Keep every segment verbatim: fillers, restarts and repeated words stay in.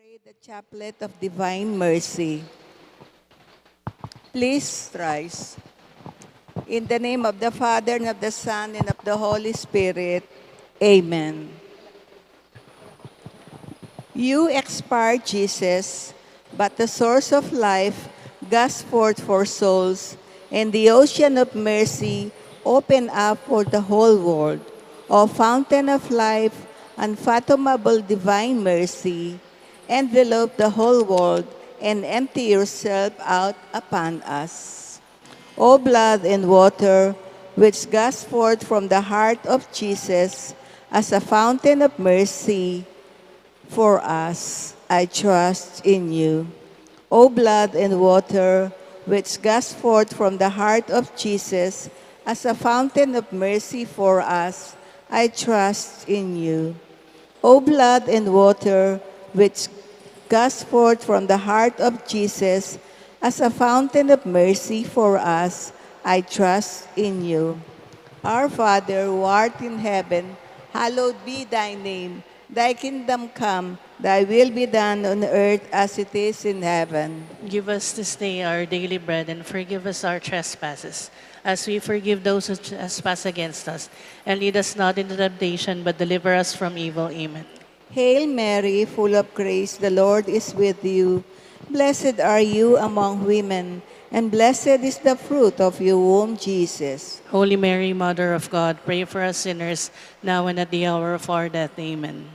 Pray the Chaplet of Divine Mercy. Please rise. In the name of the Father, and of the Son, and of the Holy Spirit. Amen. You expired, Jesus, but the source of life gush forth for souls, and the ocean of mercy open up for the whole world. O fountain of life, unfathomable divine mercy, envelope the whole world and empty yourself out upon us. O blood and water, which gush forth from the heart of Jesus as a fountain of mercy for us, I trust in you. O blood and water, which gush forth from the heart of Jesus as a fountain of mercy for us, I trust in you. O blood and water, which gush forth from the heart of Jesus as a fountain of mercy for us, I trust in you. Our Father, who art in heaven, hallowed be thy name. Thy kingdom come, thy will be done on earth as it is in heaven. Give us this day our daily bread, and forgive us our trespasses, as we forgive those who trespass against us. And lead us not into temptation, but deliver us from evil. Amen. Hail Mary, full of grace, the Lord is with you. Blessed are you among women, and blessed is the fruit of your womb, Jesus. Holy Mary, Mother of God, pray for us sinners, now and at the hour of our death. Amen.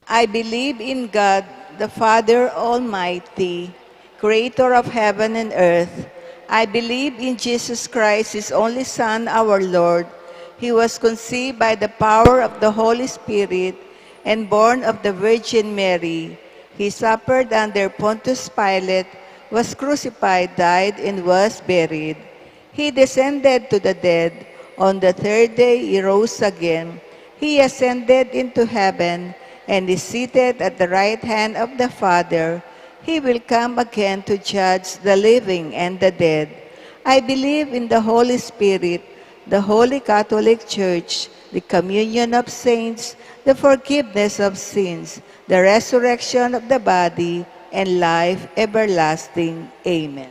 I believe in God, the Father Almighty, creator of heaven and earth. I believe in Jesus Christ, his only Son, our Lord. He was conceived by the power of the Holy Spirit and born of the Virgin Mary. He suffered under Pontius Pilate, was crucified, died, and was buried. He descended to the dead. On the third day he rose again. He ascended into heaven and is seated at the right hand of the Father. He will come again to judge the living and the dead. I believe in the Holy Spirit, the Holy Catholic Church, the communion of saints, the forgiveness of sins, the resurrection of the body, and life everlasting. Amen.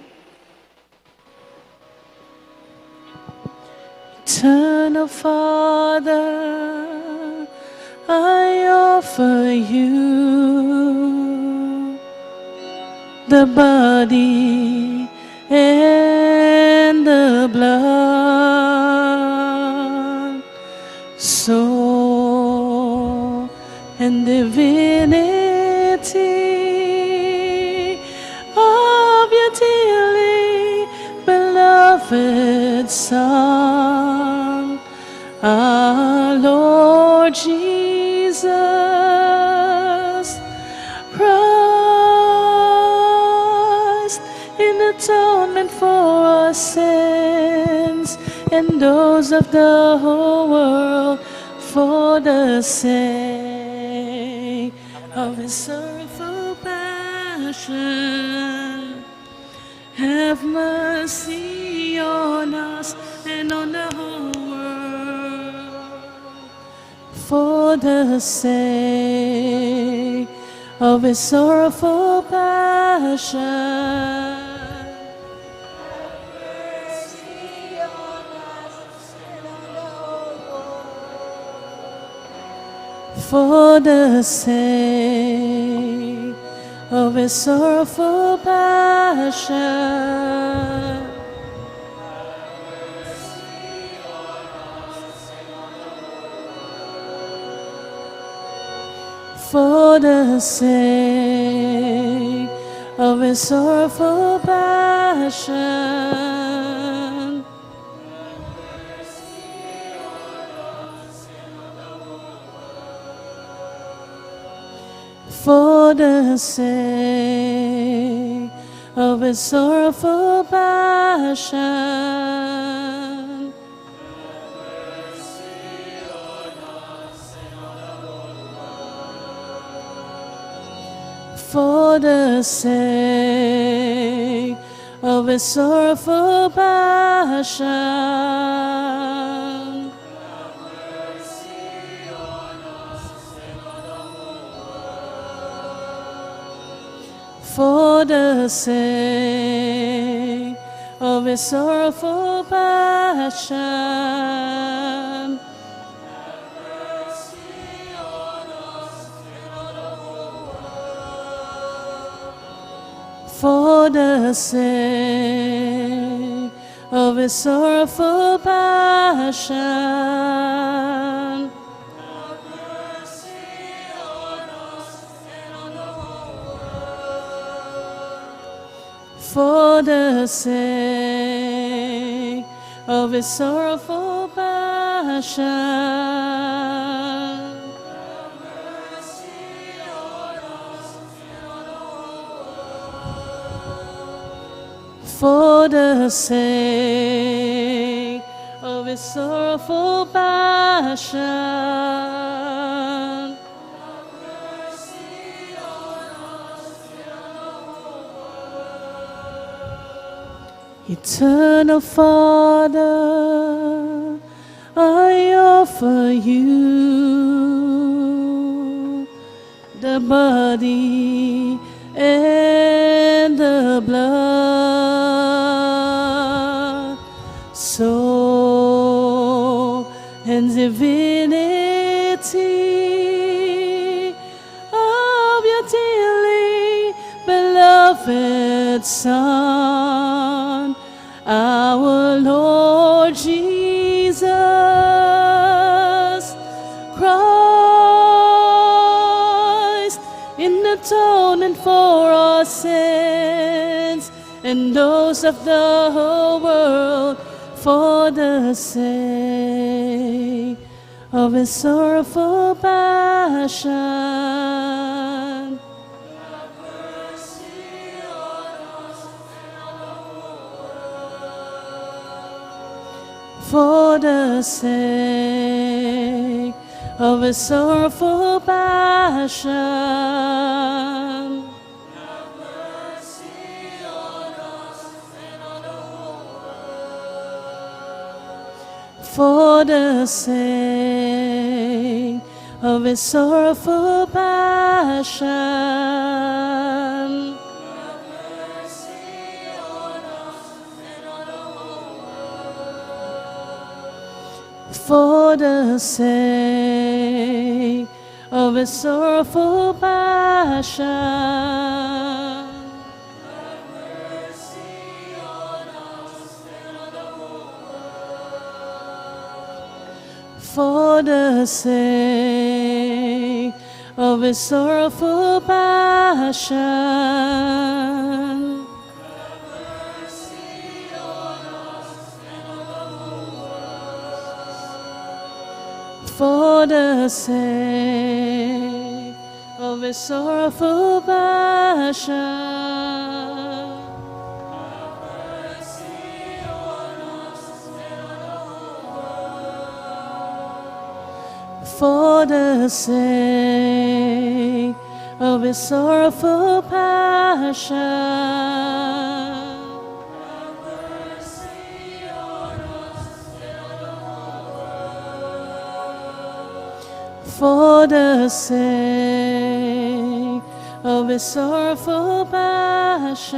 Eternal Father, I offer you the body and the blood, soul and divinity of your dearly beloved Son, our Lord Jesus Christ, in atonement for our sins and those of the whole world, for the sake of his sorrowful passion. Have mercy on us and on the whole world, for the sake of his sorrowful passion. For the sake of his sorrowful passion. For the sake of his sorrowful passion. For the sake of his sorrowful passion. For the sake His sorrowful passion. For the sake of his sorrowful passion. For the sake of his sorrowful passion. For the sake of his sorrowful passion. For the sake of his sorrowful passion. Eternal Father, I offer you the body and the blood, soul and divinity of your dearly beloved Son, our Lord Jesus Christ, in atonement for our sins and those of the whole world, for the sake of his sorrowful passion. For the sake of his sorrowful passion. For the sake of his sorrowful passion. For the sake of his sorrowful passion. For the sake of his sorrowful passion. For the sake of his sorrowful passion. For the sake of his sorrowful passion. For the sake of his sorrowful passion.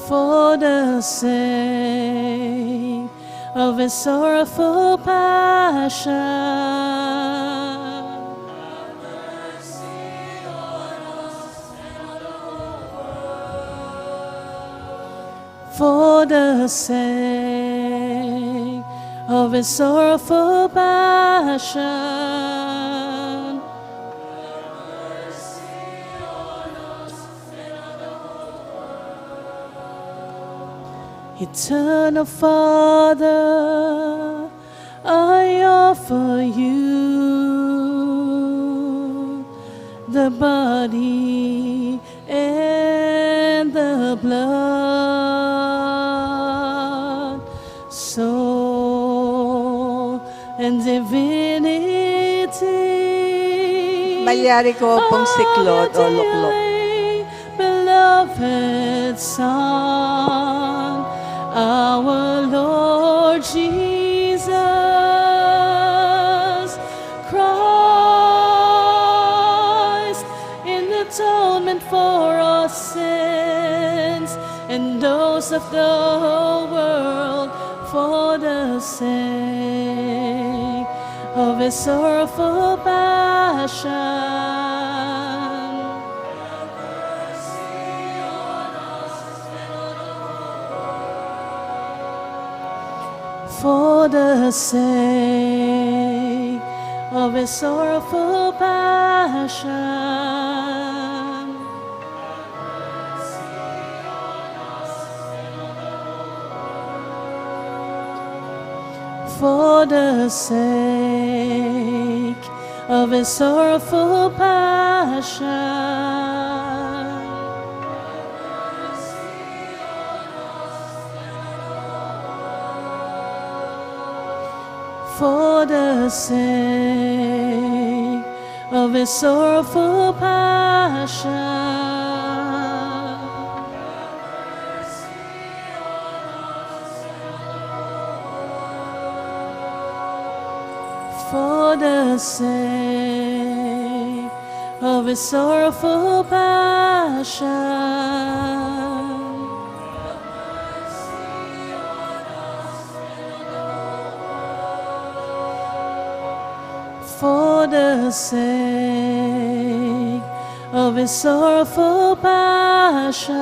For the sake of his sorrowful passion. For the sake of his sorrowful passion. Eternal Father, I offer you the body and the blood, soul and divinity Yari ko pung siklod o lukluk. Beloved Son, our Lord Jesus Christ, in atonement for our sins and those of the whole world, for the sake of his sorrowful passion. For the sake of his sorrowful passion. For the sake of his sorrowful passion. For the sake of his sorrowful passion. For the sake of his sorrowful passion. For the sake of his sorrowful passion.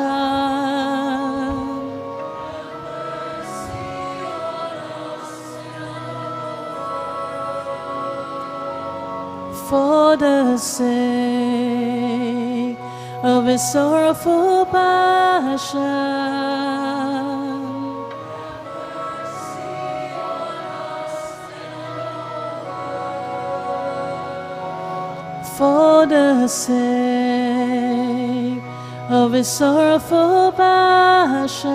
For the sake of his sorrowful passion. For the sake of his sorrowful passion.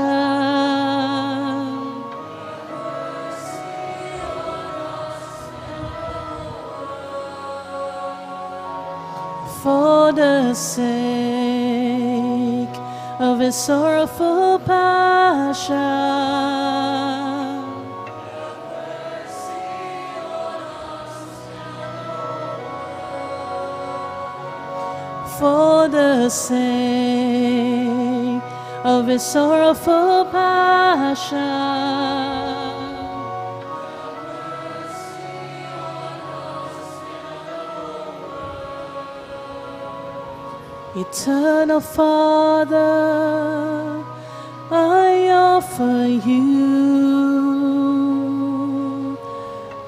For the sake of his sorrowful passion. For the sake of his sorrowful passion. Eternal Father, I offer you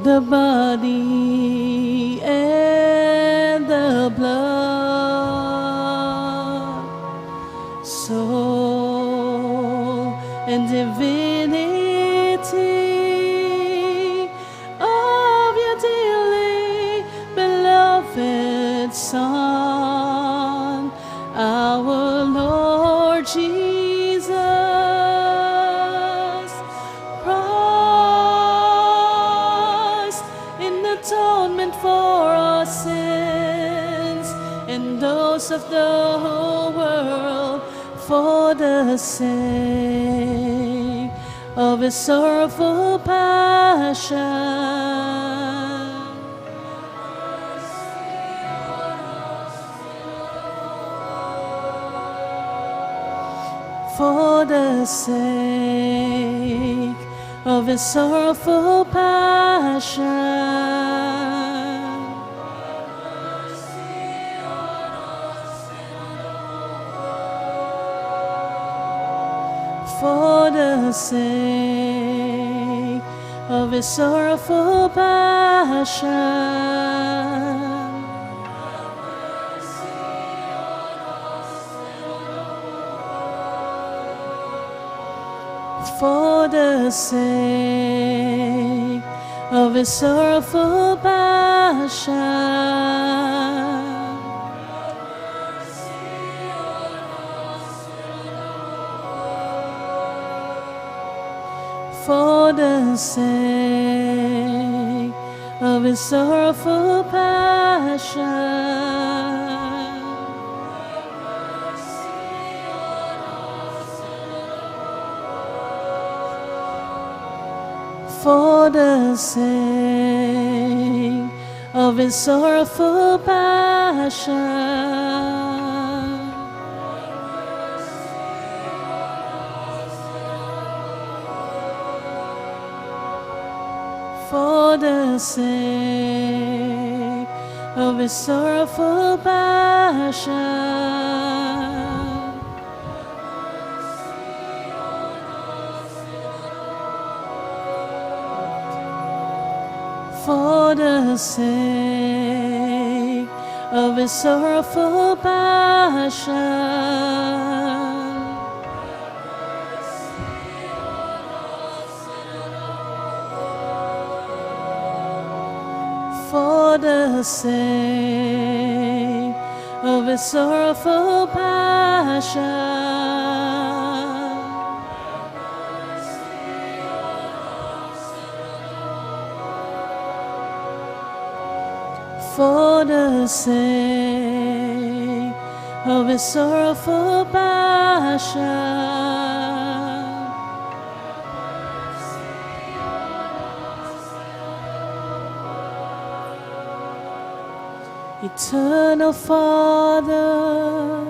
the body and the blood, soul and divinity of your dearly beloved Son, our Lord Jesus Christ, in atonement for our sins and those of the whole world, for the sake of his sorrowful passion. For the sake of his sorrowful passion. For the sake of his sorrowful passion. For the sake of his sorrowful passion. For the sake of His sorrowful passion. For the sake of his sorrowful passion. For the sake of his sorrowful passion. For the sake of his sorrowful passion. For the sake of his sorrowful passion. For the sake of his sorrowful passion. Eternal Father,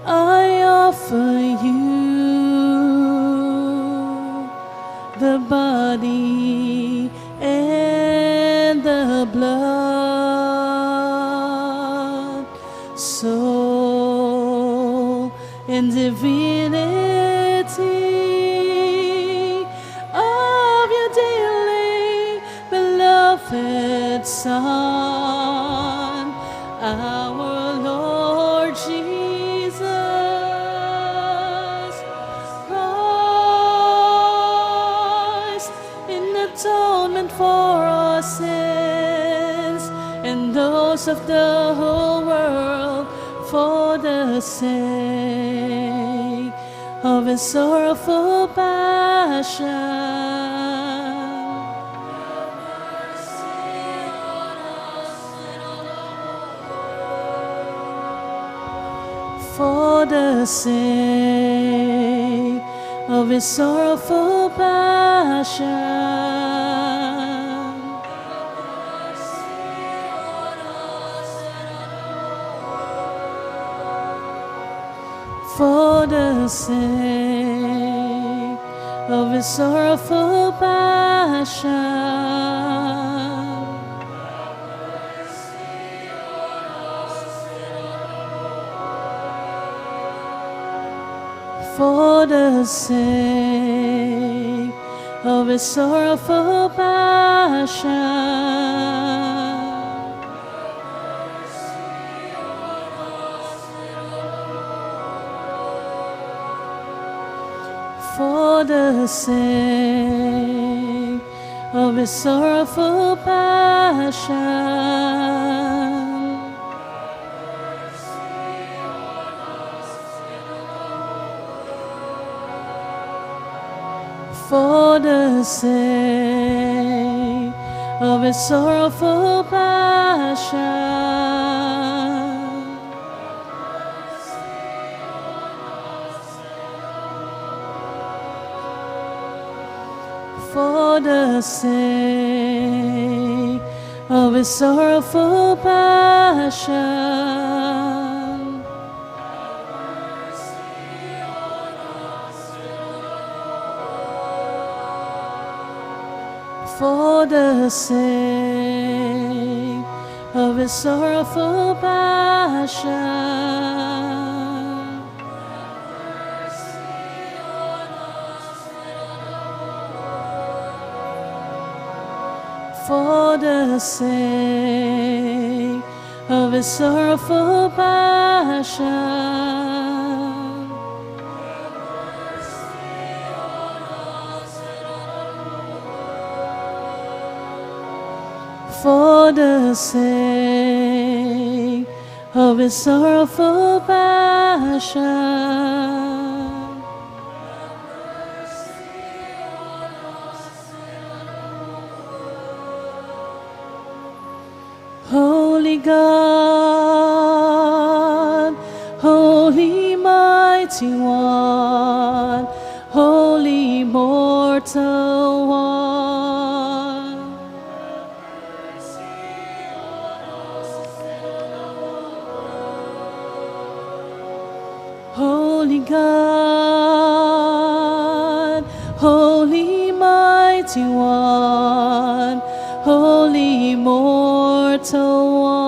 I offer you the body and the blood, soul and divinity of your dearly beloved Son, our Lord Jesus Christ, in atonement for our sins and those of the whole world, for the sake of his sorrowful passion. For the sake of his sorrowful passion. For the sake of his sorrowful passion. For the sake of his sorrowful passion. For the sake of his sorrowful passion. For the sake of his sorrowful passion. For the sake of his sorrowful passion. For the sake of his sorrowful passion. For the sake of his sorrowful passion. For the sake of his sorrowful passion. Holy God, Holy Mighty One, Holy Immortal One. Holy God, Holy Mighty One, Holy Immortal One.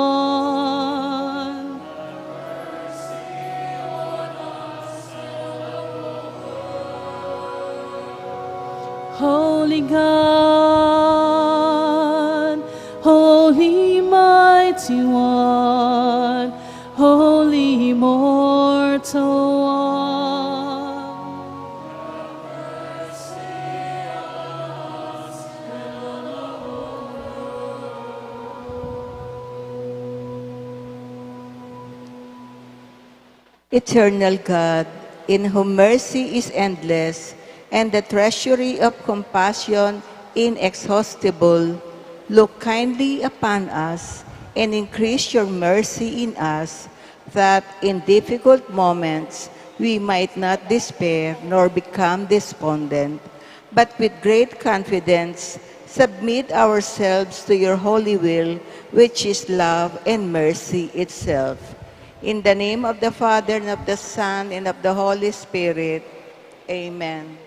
Holy God, Holy Mighty One, Holy Immortal One. Eternal God, in whom mercy is endless and the treasury of compassion inexhaustible, look kindly upon us and increase your mercy in us, that in difficult moments we might not despair nor become despondent, but with great confidence submit ourselves to your holy will, which is love and mercy itself. In the name of the Father, and of the Son, and of the Holy Spirit. Amen.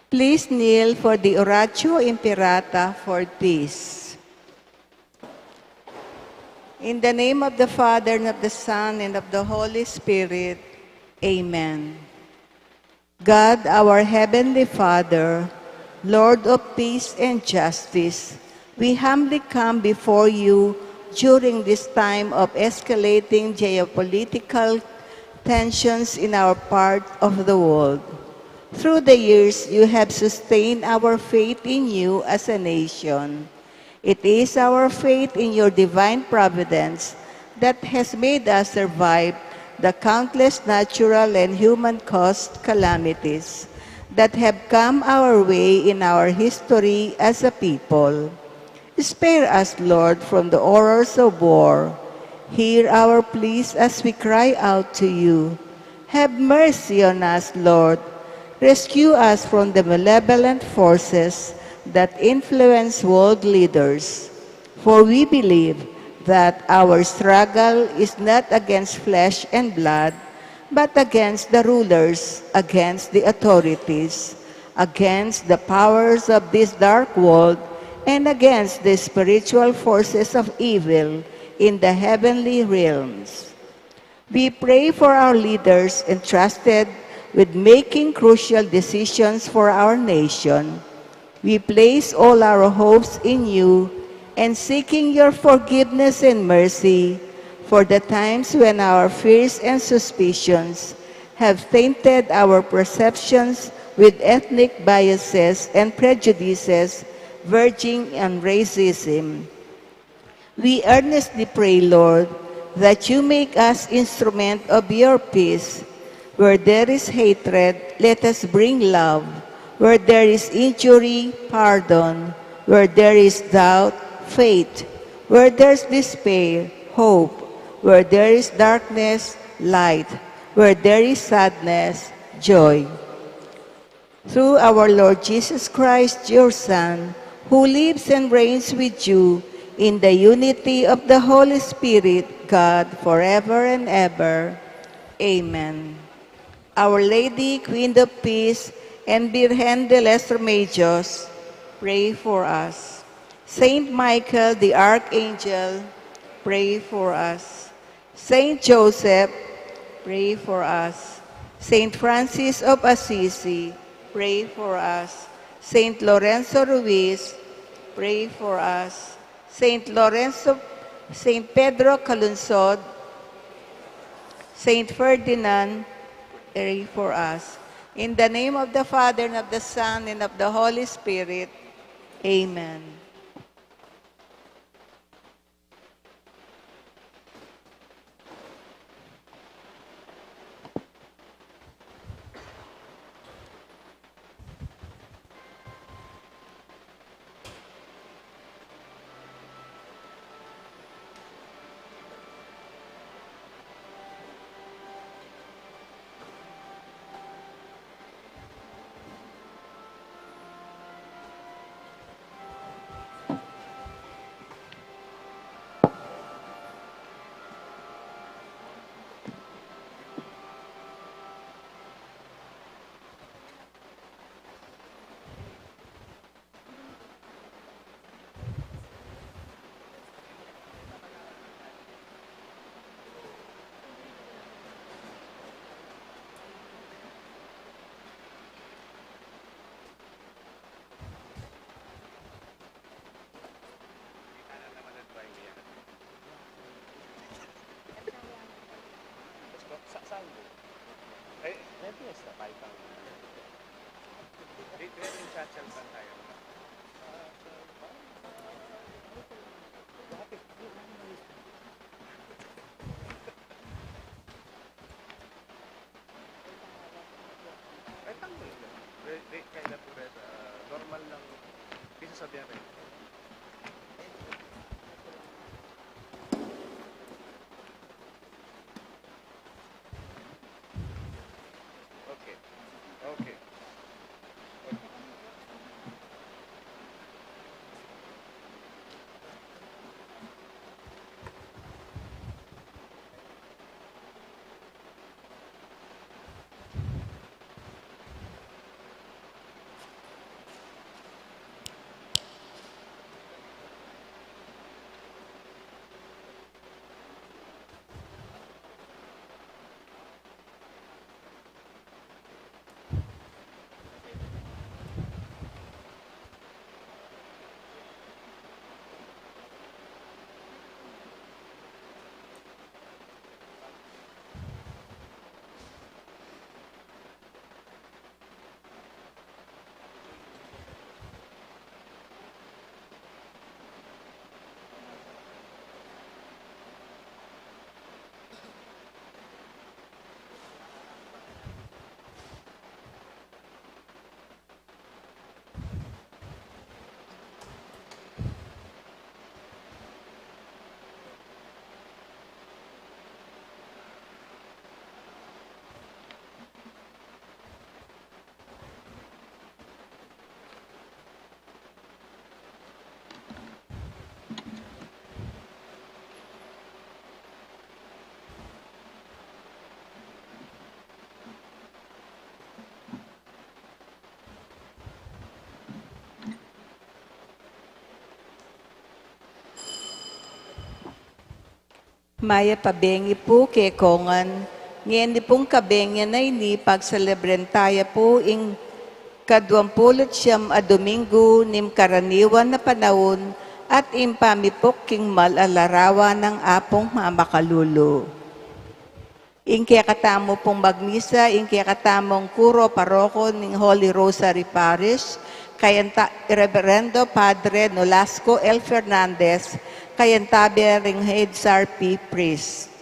Please kneel for the Oratio Imperata for peace. In the name of the Father, and of the Son, and of the Holy Spirit. Amen. God, our Heavenly Father, Lord of peace and justice, we humbly come before you during this time of escalating geopolitical tensions in our part of the world. Through the years, you have sustained our faith in you as a nation. It is our faith in your divine providence that has made us survive the countless natural and human caused calamities that have come our way in our history as a people. Spare us, Lord, from the horrors of war. Hear our pleas as we cry out to you. Have mercy on us, Lord. Rescue us from the malevolent forces that influence world leaders. For we believe that our struggle is not against flesh and blood, but against the rulers, against the authorities, against the powers of this dark world, and against the spiritual forces of evil in the heavenly realms. We pray for our leaders entrusted with making crucial decisions for our nation. We place all our hopes in you and seeking your forgiveness and mercy for the times when our fears and suspicions have tainted our perceptions with ethnic biases and prejudices verging on racism. We earnestly pray, Lord, that you make us instrument of your peace. Where there is hatred, let us bring love. Where there is injury, pardon. Where there is doubt, faith. Where there's despair, hope. Where there is darkness, light. Where there is sadness, joy. Through our Lord Jesus Christ, your Son, who lives and reigns with you in the unity of the Holy Spirit, God, forever and ever. Amen. Our Lady, Queen of Peace, and Virgen de los Remedios, pray for us. Saint Michael the Archangel, pray for us. Saint Joseph, pray for us. Saint Francis of Assisi, pray for us. Saint Lorenzo Ruiz, pray for us. Saint Lorenzo, Saint Pedro Calungsod, Saint Ferdinand, pray for us. In the name of the Father, and of the Son, and of the Holy Spirit, amen. Ay, tanggal na. Re-, re-, kaya po rin, ah, normal lang. Bisa sabihan kayo. Okay. Okay. Mayap a bengi pu kekongan. Ngeni pung kabengian a ini, pagselebran taya pu ing kaduang pulu't siyam a Domingo ning karaniwan a panaun at ing pamipuk king mal a larawan nang Apung mamakalulu. Ing kekatamu pung magmisa, ing kekatamung kuro paroko ning Holy Rosary Parish, kayang ta-, Reverendo Padre Nolasco L Fernandez, kayang tabe ring H R P priest.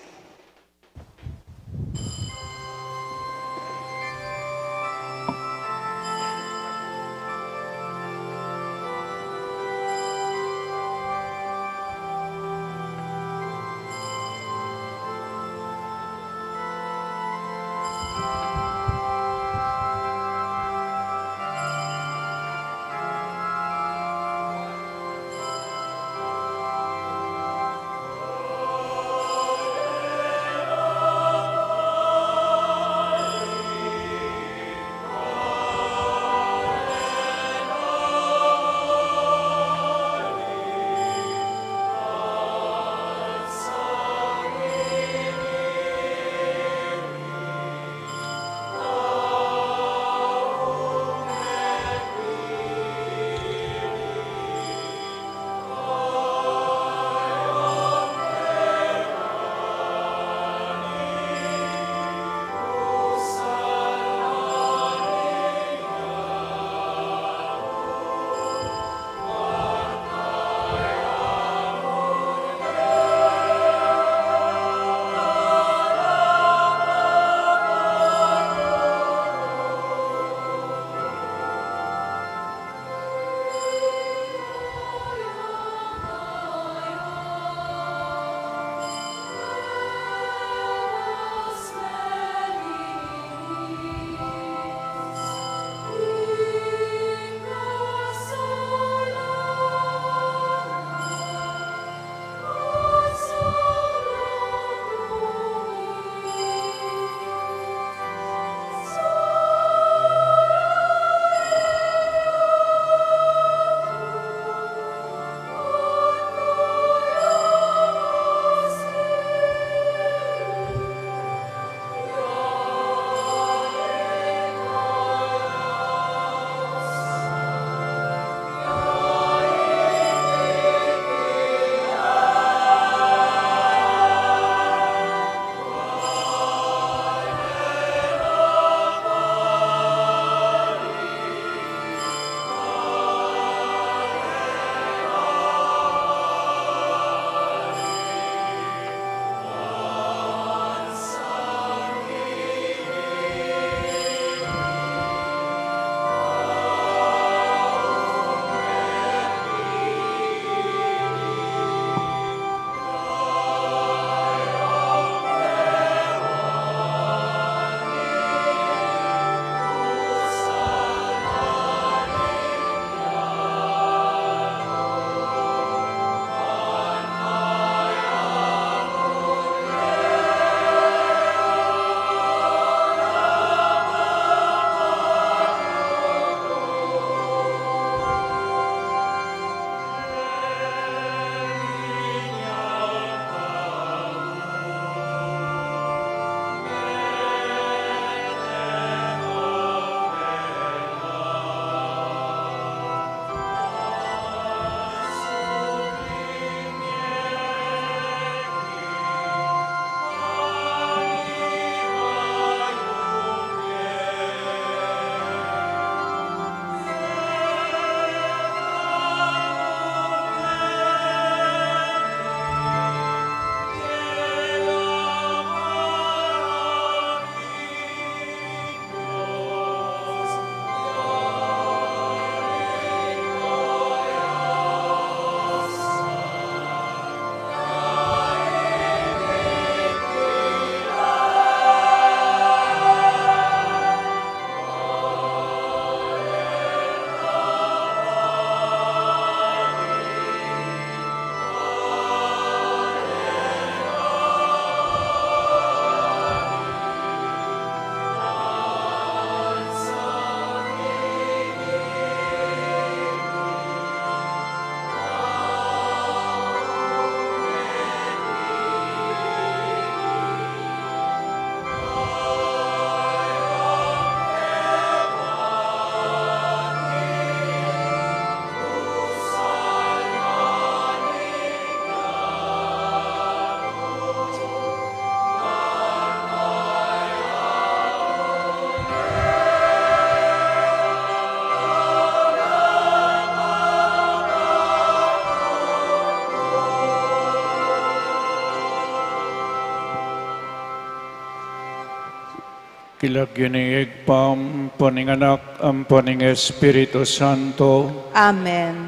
King lagyu ning Ibpa, ampo ning Anak, ampo ning Espiritu Santo. Amen.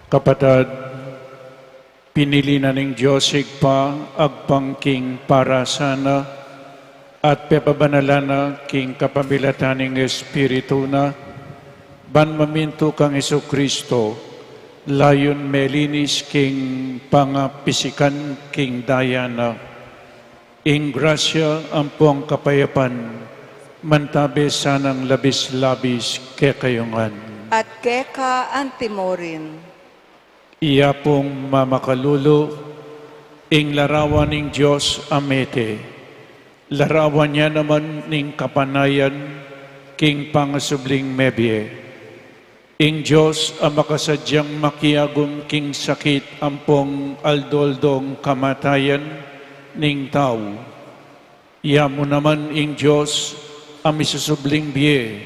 Kapatad, pinili na ning Dios Ibpa agpang king parasan na, at pepabanalan na king kapamilatan ning Espiritu na, ban mamintu kang Jesucristo, layun melinis king pangapisikan king daya na. Ing grasya ampong kapayapan, mantabe sanang labis-labis kekayu ngan. At keka antimurin. Iya pung mamakalulu, ing larawan ning Dios a mete, larawan ya naman ning kapanayan, king pangasubling mebie. Ing Dios a makasadyang makiagum king sakit ampong aldo-aldong kamatayan ning tau. Iya mu naman ing Dios a misusubling bie,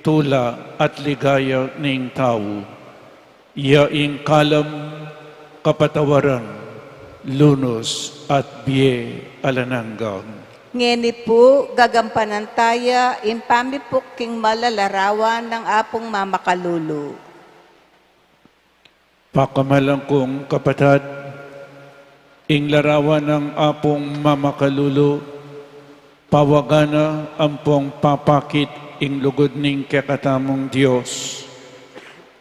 tula at ligaya ning tau. Iya ing kalam, kapatawaran, lunus at bie alang angga. Ngeni pu, gagampanan taya ing pamipuk king malalarawan nang Apung mamakalulu. Pakamalan kung kapatad, ing larawan nang Apung mamakalulu, pawagan na ampong papakit ing lugud ning kekatamung Dios,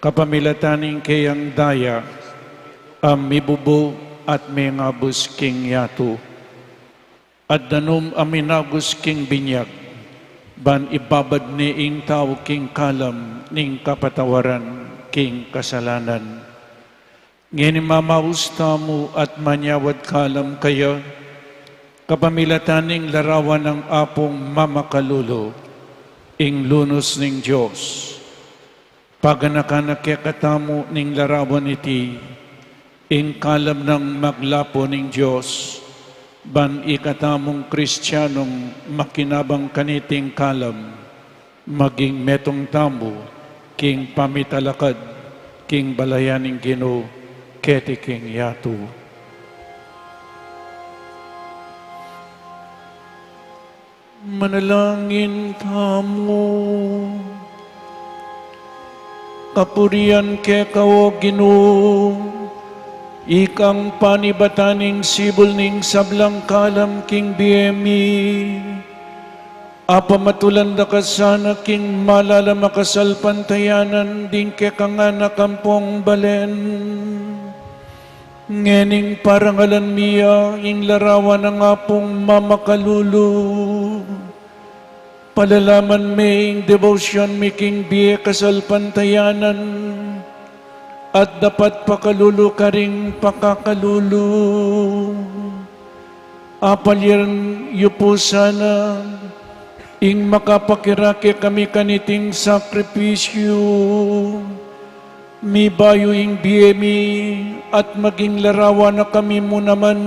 kapamilatan ning keyang daya a mibubu at mengabus king yatu. At danum a minagus king binyag, ban ibabad ne ing tau king kalam ning kapatawaran king kasalanan. Ngeni mamaus tamu at manyawad kalam kaya, kapamilatan ning larawan nang Apung mamakalulu, ing lunus ning Dios. Paganakan na kekatamu ning larawan iti, ing kalam nang maglapu ning Dios, ban ikatamung Kristianung makinabang kaniting kalam, maging metung tamu king pamitalakad king balayan ning Ginu keti king yatu. Manalangin tamu. Kapurian keka, o Ginu, ikang panibatan ning sibul ning sablang kalam king bie mi. Apamatulan da ka sana king malalam a kasalpantayanan ding kekang anak ampong balen. Ngening parangalan mi ya ing larawan nang Apung mamakalulu, palalaman me ing debosyon mi king bie kasalpantayanan, at dapat pakalulu karing pakakalulu. Apalyaran yu pu sana ing makapakirake kami kaniting sakripisyu. Mibayu ing bie mi at maging larawan na kami mu naman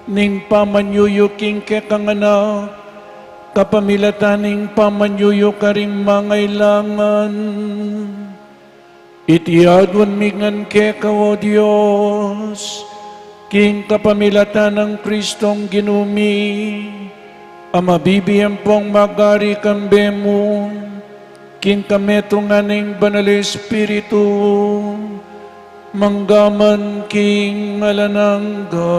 ning pamanyuyu king kekang anak, kapamilatan ning pamanyuyu karing mangailangan. Iti aduan mi ngan keka, o Dios, king kapamilatan nang Kristong Ginu mi, a mabibie ampong magari kambe mu, king kametungan ning Banal Espiritu, mangga man king alang angga.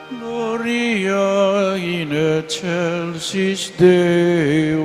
Gloria in excelsis Deo.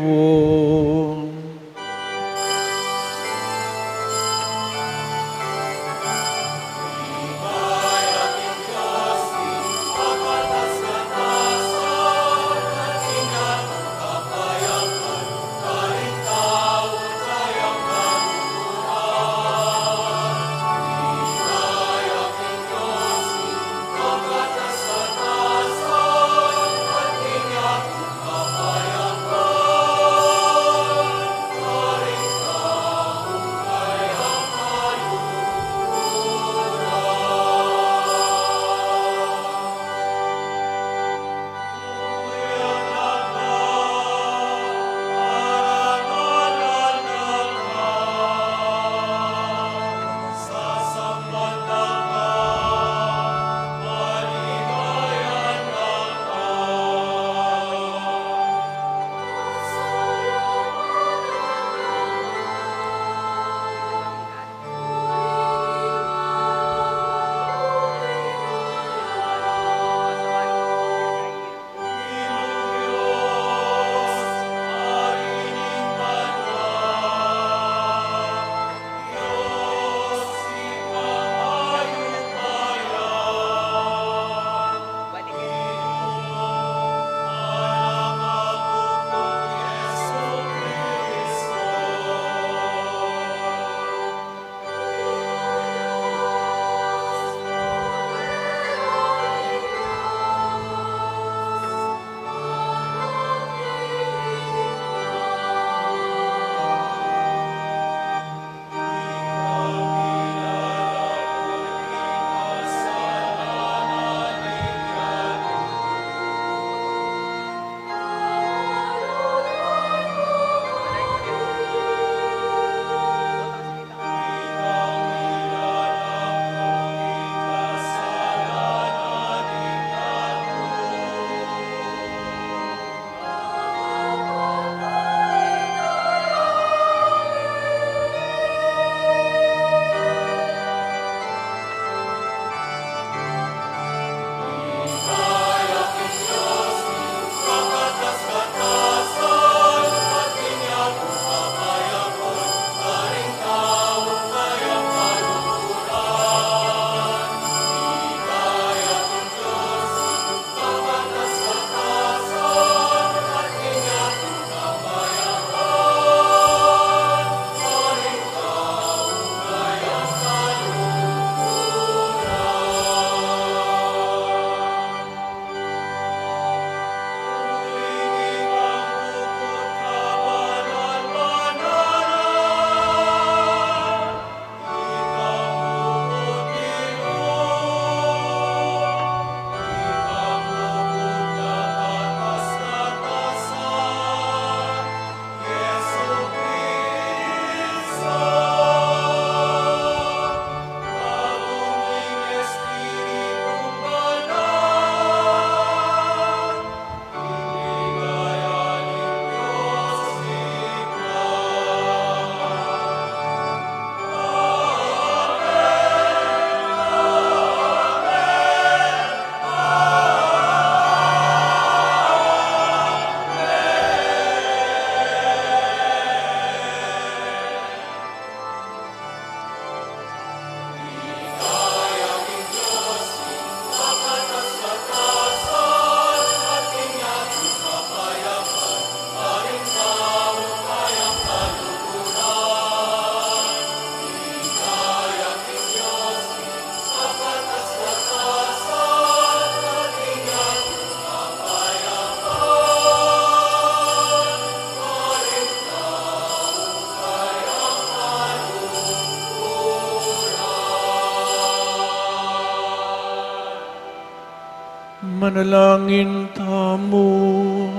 Manalangin tamu.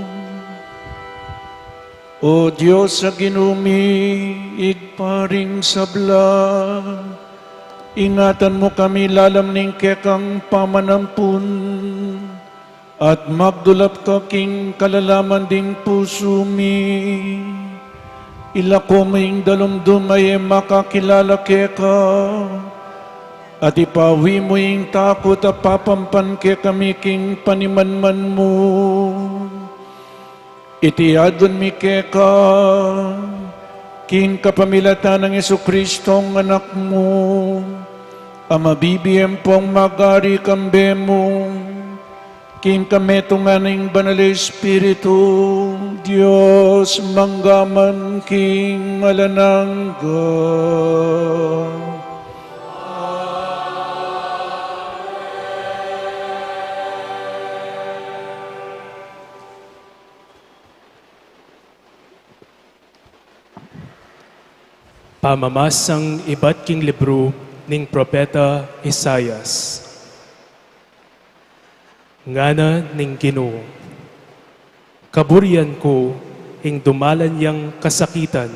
O Dios a Ginu mi, Ibpa ring sabla, ingatan mu kami lalam ning kekang pamanampun, at magdulap ka king kalalaman ding pusu mi. Ilako mu ing dalumdum a e makakilala keka, At ipawi mu ing takut a papampan kekami king panimanman mu. Iti adwan mi keka, king kapamilatan nang Jesucristong Anak mu, a mabibie ampong magari kambe mu, king kametungan ning Banal a Espiritu, Dios mangga man king alang angga. Pamamasang ibat king libru ning propeta Isaias. Ngana ning Ginu, kaburian ku ing dumalan yang kasakitan,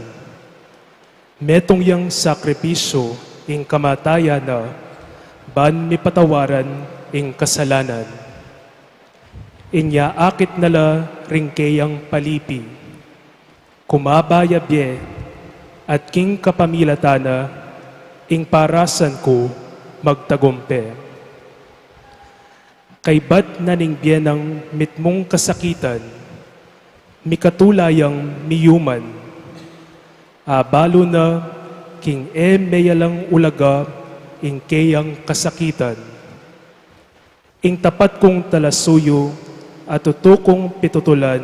metung yang sakripisyu ing kamatayan na, ban mipatawaran ing kasalanan. Inya akit na la ring keyang palipi. Kumaba ya bie, at king kapamilatan na, ing parasan ku magtagumpe. Kaybat na ning bie nang mitmung kasakitan, mikatula yang miyuman. Abalu na king e meyalang ulaga ing keyang kasakitan. Ing tapat kung talasuyu a tutu kung pitutulan,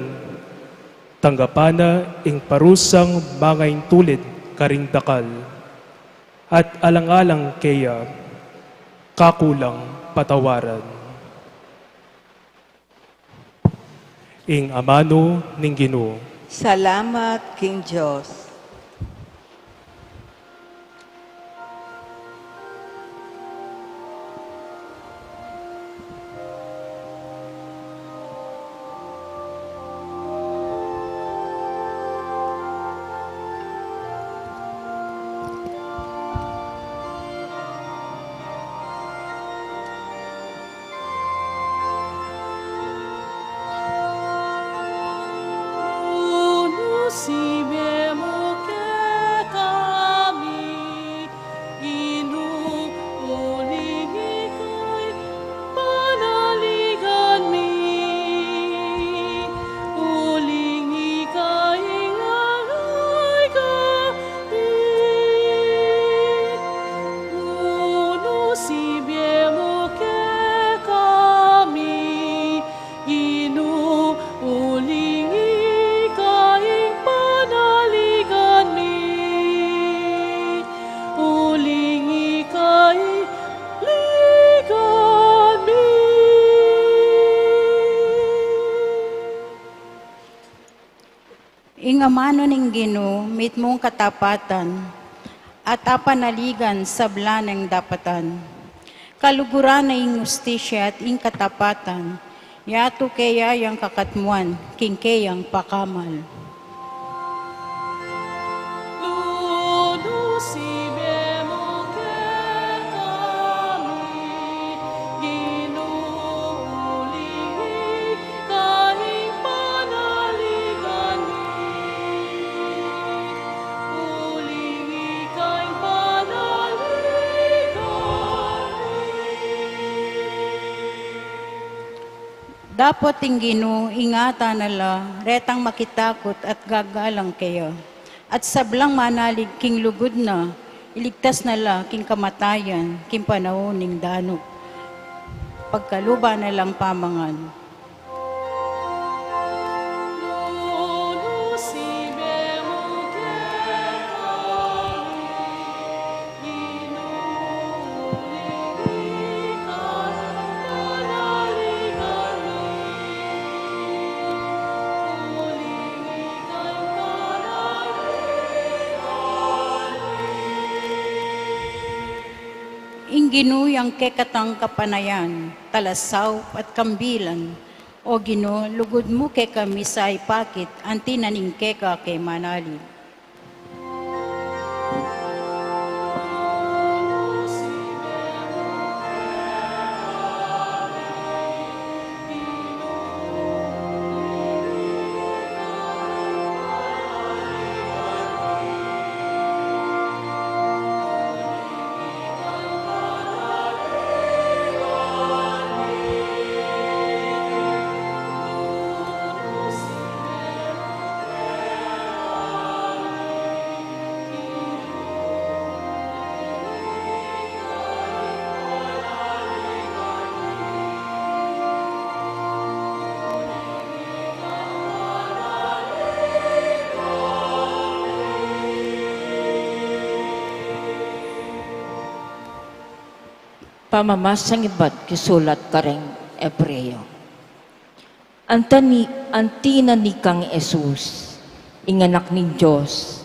tanggapan na ing parusang mangaintulid karing dakal, at alang-alang keya, kaku lang patawaran. Ing amanu ning Ginu. Salamat king Dios. Nanu sibie mu kekami, Ginu, uling ika ing panaligan mi, uling ika ing aligan mi. Nanu sibie mu kekami, Ginu, uling ika ing panaligan mi, uling ika ing aligan mi. Ing amanu ning Ginu mitmung katapatan, at apanaligan sabla neng dapatan. Kaluguran na ing hustisya at ing katapatan, yatu keya yang kakatmuan king keyang pakamal. Nanu sibie mu kekami, Ginu, uling ika ing panaligan mi, uling ika ing panaligan mi. Dapot ing Ginu ingatan na la retang makitakut at gagalang keya. At sablang manalig king lugud na, iligtas na la king kamatayan, king panaun ning danup. Pagkaluban na lang pamangan. Ing Ginu yang kekatang kapanayan, talasaup at kambilan. O Ginu, lugud mu kekami sa ipakit anti na ning keka ke manalig. Pamamasang ibat king sulat kareng Ebreo. Anti ni, anti na ni kang Jesus, ing Anak ning Dios,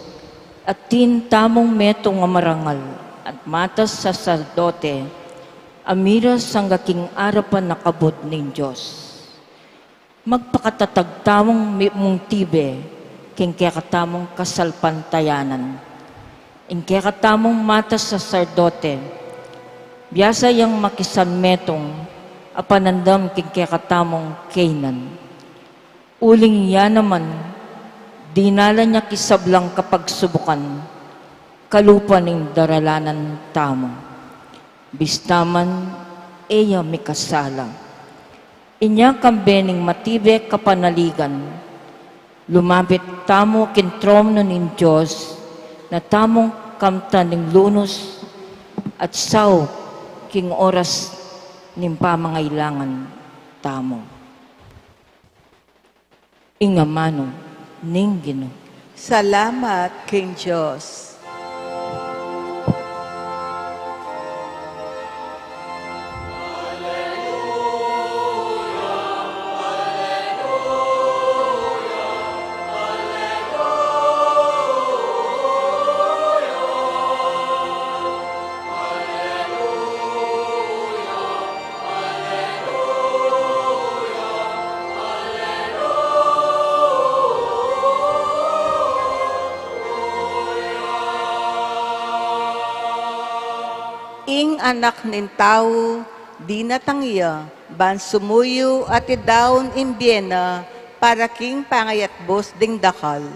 atin tamung metung a marangal at matas saserdote, a miras angga king arapan a kabud ning Dios. Magpakatatag tamung mi-, mung tibe king kekatamung kasalpantayanan. Ing kekatamung matas saserdote, biasa yang makisanmetung a panandam king kekatamung kaynan. Uling ya naman, dinalan ya king sablang kapagsubukan, kalupa ning daralanan tamu. Bista man, e ya mikasala. Inya kambe ning matibe kapanaligan, lumapit tamu king trono ning Dios, na tamung kamtan ning lunus at saup king oras ning pamangailangan tamu. Ing amanu ning Ginu. Salamat king Dios. Ing Anak ning Tau, dinatang ya, ban sumuyu at idaun ing bie na, para king pangayatbus ding dakal.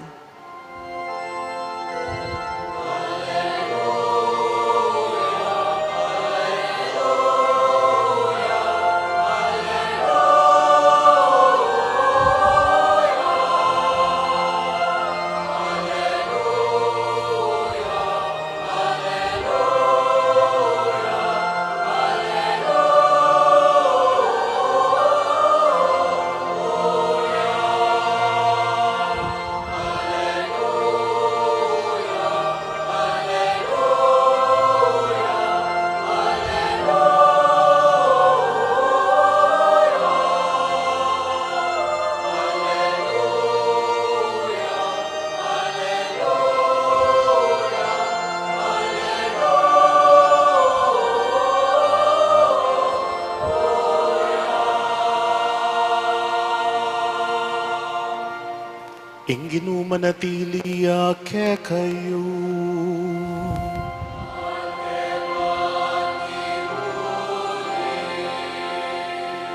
Ing Ginu manatili ya kekayu.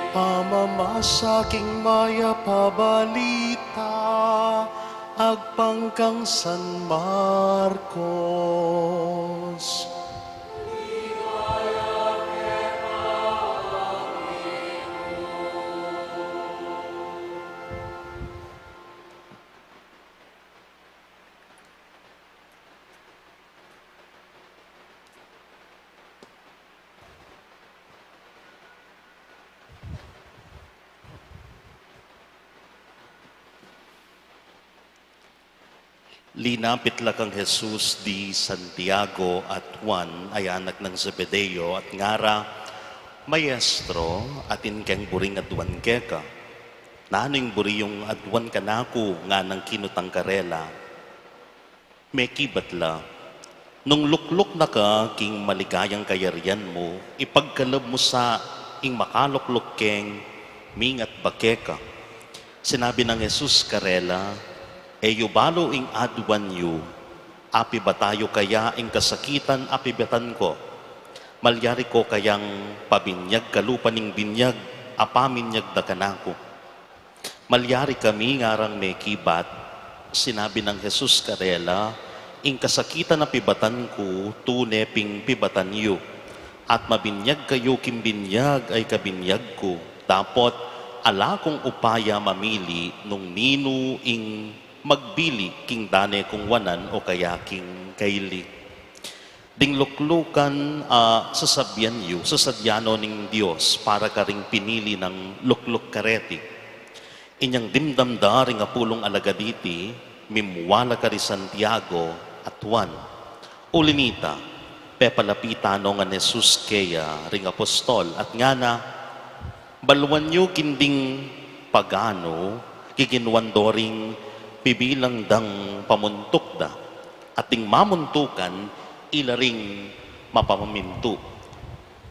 Pamamasa king Mayap a Balita agpang kang San Marcos. Linapit la kang Jesus di Santiago at Juan, a anak nang Zebedeo, at ngara, "Maestro, atin keng buring aduan keka. Nanu ing buri yung aduan kanaku?" nganang kinutang karela. Mekibat la, "Nung lukluk na ka king maligayang kayarian mu, ipagkalub mu sa ing makalukluk keng mingat ba keka." Sinabi nang Jesus karela, "E yu balu ing aduan yu, apibata yu kaya ing kasakitan a pibatan ku? Malyari ku kayang pabinyag kalupa ning binyag a paminyag da kanaku?" "Malyari kami," ngarang mekibat. Sinabi nang Jesus karela, "Ing kasakitan a pibatan ku, tune pin pibatan yu. At mabinyag kayu king binyag a ikabinyag ku. Dapot ala kung upaya mamili nung ninu ing magbili king dane kung wanan o kaya king kaili." Ding luklukan a sasabian yu, sasadya no ning Dios para karing pinili nang lukluk kareti. Inyang dimdam da ring apulung alagad iti, mimua la kari Santiago at Juan. Uli nita, Pepalapitan no ngan Jesus keya ring apostol, at ngana, "Baluan yu king ding paganu, kikinuan do ring pibilang dang pamuntuk da, at ding mamuntukan ila ring mapamamintu.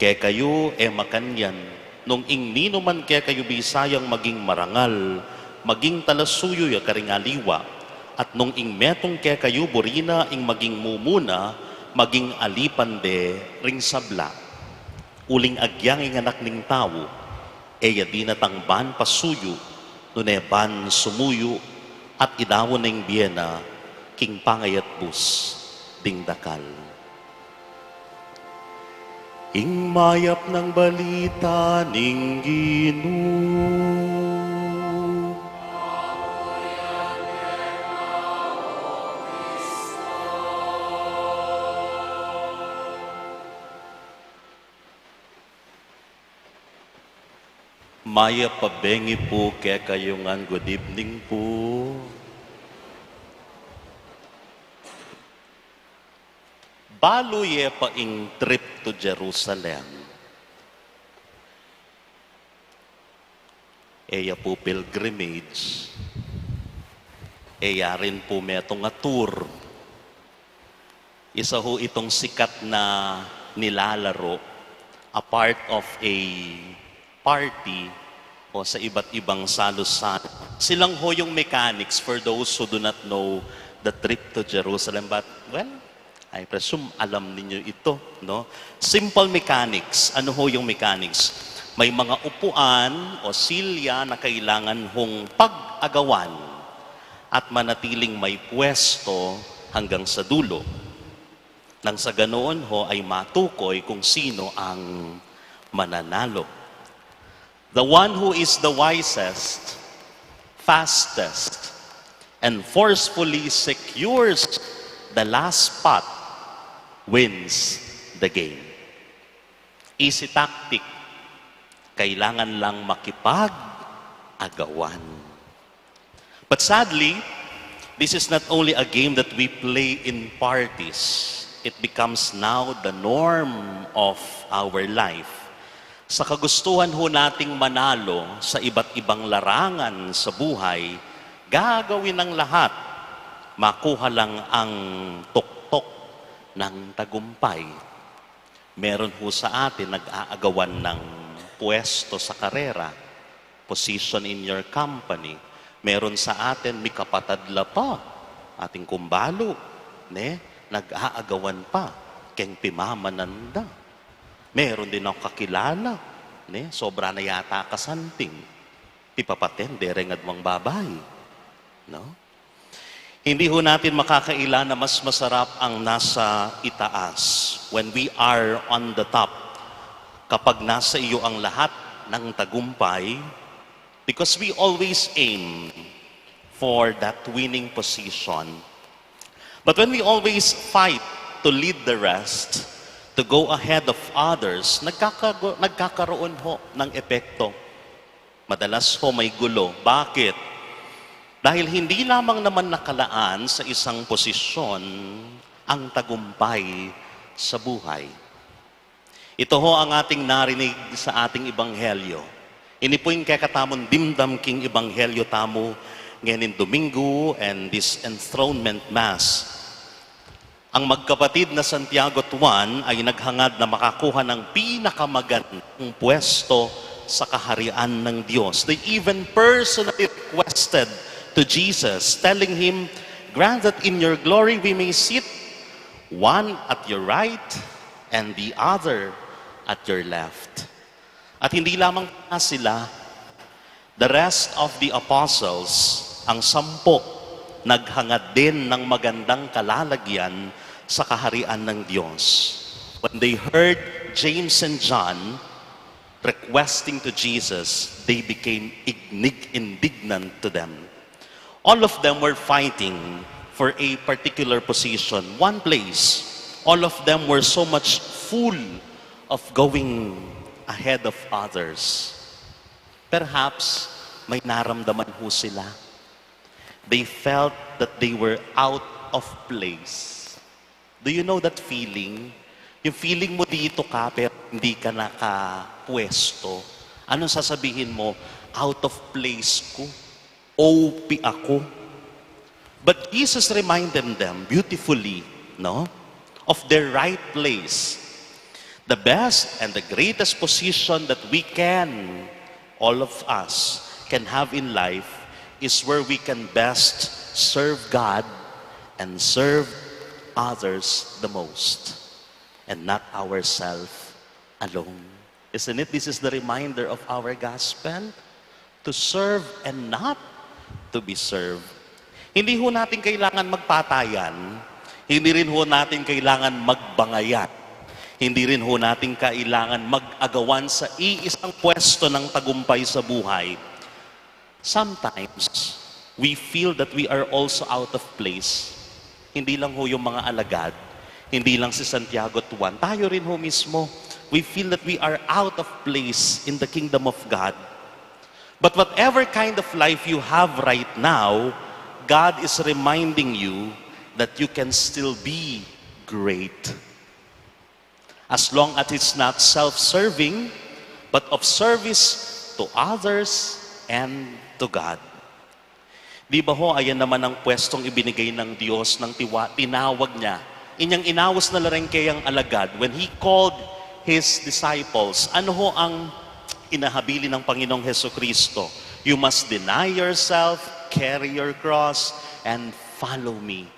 Kekayu e makanyan, nung ing ninuman kekayu bisayang maging marangal, maging talasuyu ya karing aliwa, at nung ing metung kekayu buri na ing maging mumuna, maging alipan de ring sabla. Uling agyang ing Anak ning Tau, e ya dinatang ban pasuyu, nune ban sumuyu, at idaun na ing bie na king pangayatbus ding dakal." Ing mayap nang balita ning Ginu. Mayap a bengi pu kekayu ngan, good evening pu. Balu ye pa ing trip to Jerusalem. E ya pu pilgrimage. E ya rin pu metung a tour. Isa ho itong sikat na nilalaro, a part of a party o sa iba't ibang salusan. Silang ho yung mechanics, for those who do not know the trip to Jerusalem. But, well, I presume alam ninyo ito, no? Simple mechanics. Ano ho yung mechanics? May mga upuan o silya na kailangan hong pag-agawan at manatiling may pwesto hanggang sa dulo. Nang sa ganoon ho ay matukoy kung sino ang mananalo. The one who is the wisest, fastest, and forcefully secures the last spot wins the game. Easy tactic. Kailangan lang makipag-agawan. But sadly, this is not only a game that we play in parties. It becomes now the norm of our life. Sa kagustuhan ho nating manalo sa iba't ibang larangan sa buhay, gagawin ang lahat, makuha lang ang tuktok ng tagumpay. Meron ho sa atin nag-aagawan ng puwesto sa karera, position in your company. Meron sa atin mikapatad la pa, atin kung balu, ne? Nag-aagawan pa keng pimamanan da. Meron din akong kakilala, ne? Sobra na yata kasanting. Pipapaten de reng adwang babai, no? Hindi ho natin makakaila na mas masarap ang nasa itaas, when we are on the top, kapag nasa iyo ang lahat ng tagumpay, because we always aim for that winning position. But when we always fight to lead the rest, to go ahead of others, nagkakago-, nagkakaroon ho ng epekto. Madalas ho may gulo. Bakit? Dahil hindi lamang naman nakalaan sa isang posisyon ang tagumpay sa buhay. Ito ho ang ating narinig sa ating ebanghelyo. Ini po ing kekatamung dimdam king ebanghelyo tamu ngening Domingo and this enthronement mass. Ang magkapatid na Santiago at Juan ay naghangad na makakuha ng pinakamagandang pwesto sa kaharian ng Diyos. They even personally requested to Jesus, telling him, "Grant that in your glory we may sit, one at your right and the other at your left." At hindi lamang sila, the rest of the apostles, ang sampu, naghangad din ng magandang kalalagyan sa kaharian ng Diyos. When they heard James and John requesting to Jesus, they became ignig-, indignant to them. All of them were fighting for a particular position, one place. All of them were so much full of going ahead of others. Perhaps may naramdaman ho sila. They felt that they were out of place. Do you know that feeling? Yung feeling mo dito ka, pero hindi ka nakapwesto. Anong sasabihin mo? "Out of place ku. O P aku." But Jesus reminded them beautifully, no, of their right place. The best and the greatest position that we can, all of us, can have in life is where we can best serve God and serve others the most, and not ourselves alone. Isn't it? This is the reminder of our gospel, to serve and not to be served. Hindi ho natin kailangan magpatayan, hindi rin ho natin kailangan magbangayan, hindi rin ho natin kailangan mag-agawan sa iisang pwesto ng tagumpay sa buhay. Sometimes, we feel that we are also out of place. Hindi lang ho yung mga alagad, hindi lang si Santiago at Juan, tayo rin ho mismo, we feel that we are out of place in the kingdom of God. But whatever kind of life you have right now, God is reminding you that you can still be great. As long as it's not self-serving, but of service to others and to God. Di ba ho, ayan naman ang pwestong ibinigay ng Diyos, ng tiwa-, tinawag niya. Inyang inaus na la rin kayang alagad, when He called His disciples, ano ho ang inahabilin ng Panginoong Hesukristo? "You must deny yourself, carry your cross, and follow me."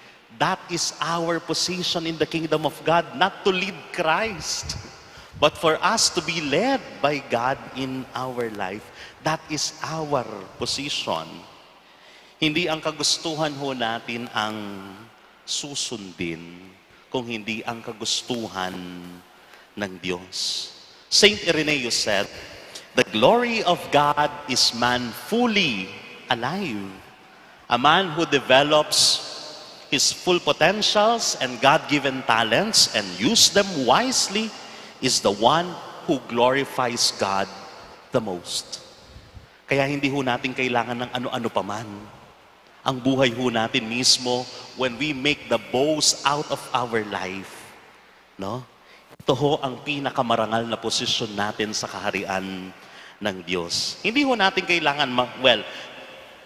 That is our position in the kingdom of God, not to lead Christ, but for us to be led by God in our life. That is our position. Hindi ang kagustuhan ho natin ang susundin, kung hindi ang kagustuhan ng Diyos. Saint Irenaeus said, "The glory of God is man fully alive." A man who develops his full potentials and God-given talents and use them wisely is the one who glorifies God the most. Kaya hindi ho natin kailangan ng ano-ano pa man. Ang buhay ho natin mismo, when we make the most out of our life, no? Ito ho ang pinakamarangal na posisyon natin sa kaharian ng Diyos. Hindi ho natin kailangan ma-, well,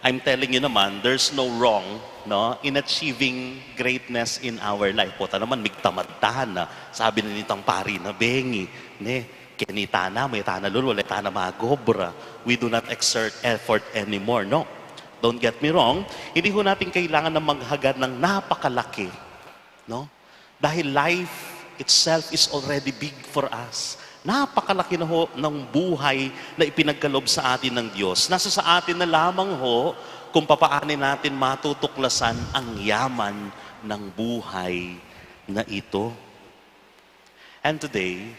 I'm telling you naman, there's no wrong, no, in achieving greatness in our life. Pota naman, migtamad tana. Sabi na nitang pari na bengi, ne, keni tana, maye tana lulu, wala tana magobra. We do not exert effort anymore, no? Don't get me wrong, hindi ho natin kailangan na maghagad ng napakalaki, no? Dahil life itself is already big for us. Napakalaki na ho ng buhay na ipinagkaloob sa atin ng Diyos. Nasa sa atin na lamang ho kung papaano natin matutuklasan ang yaman ng buhay na ito. And today,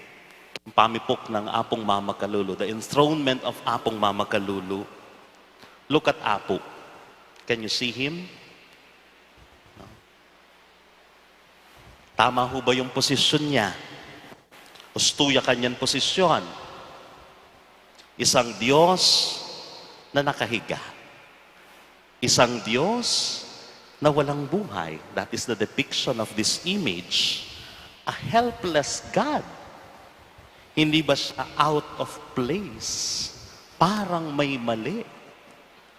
ang pamipuk ng Apung Mama Kalulu, the enthronement of Apung Mama Kalulu. Look at Apu. Can you see him? No? Tama ho ba yung posisyon niya? Ustu ya kanyang posisyon. Isang Diyos na nakahiga. Isang Diyos na walang buhay. That is the depiction of this image. A helpless God. Hindi ba siya out of place? Parang may mali.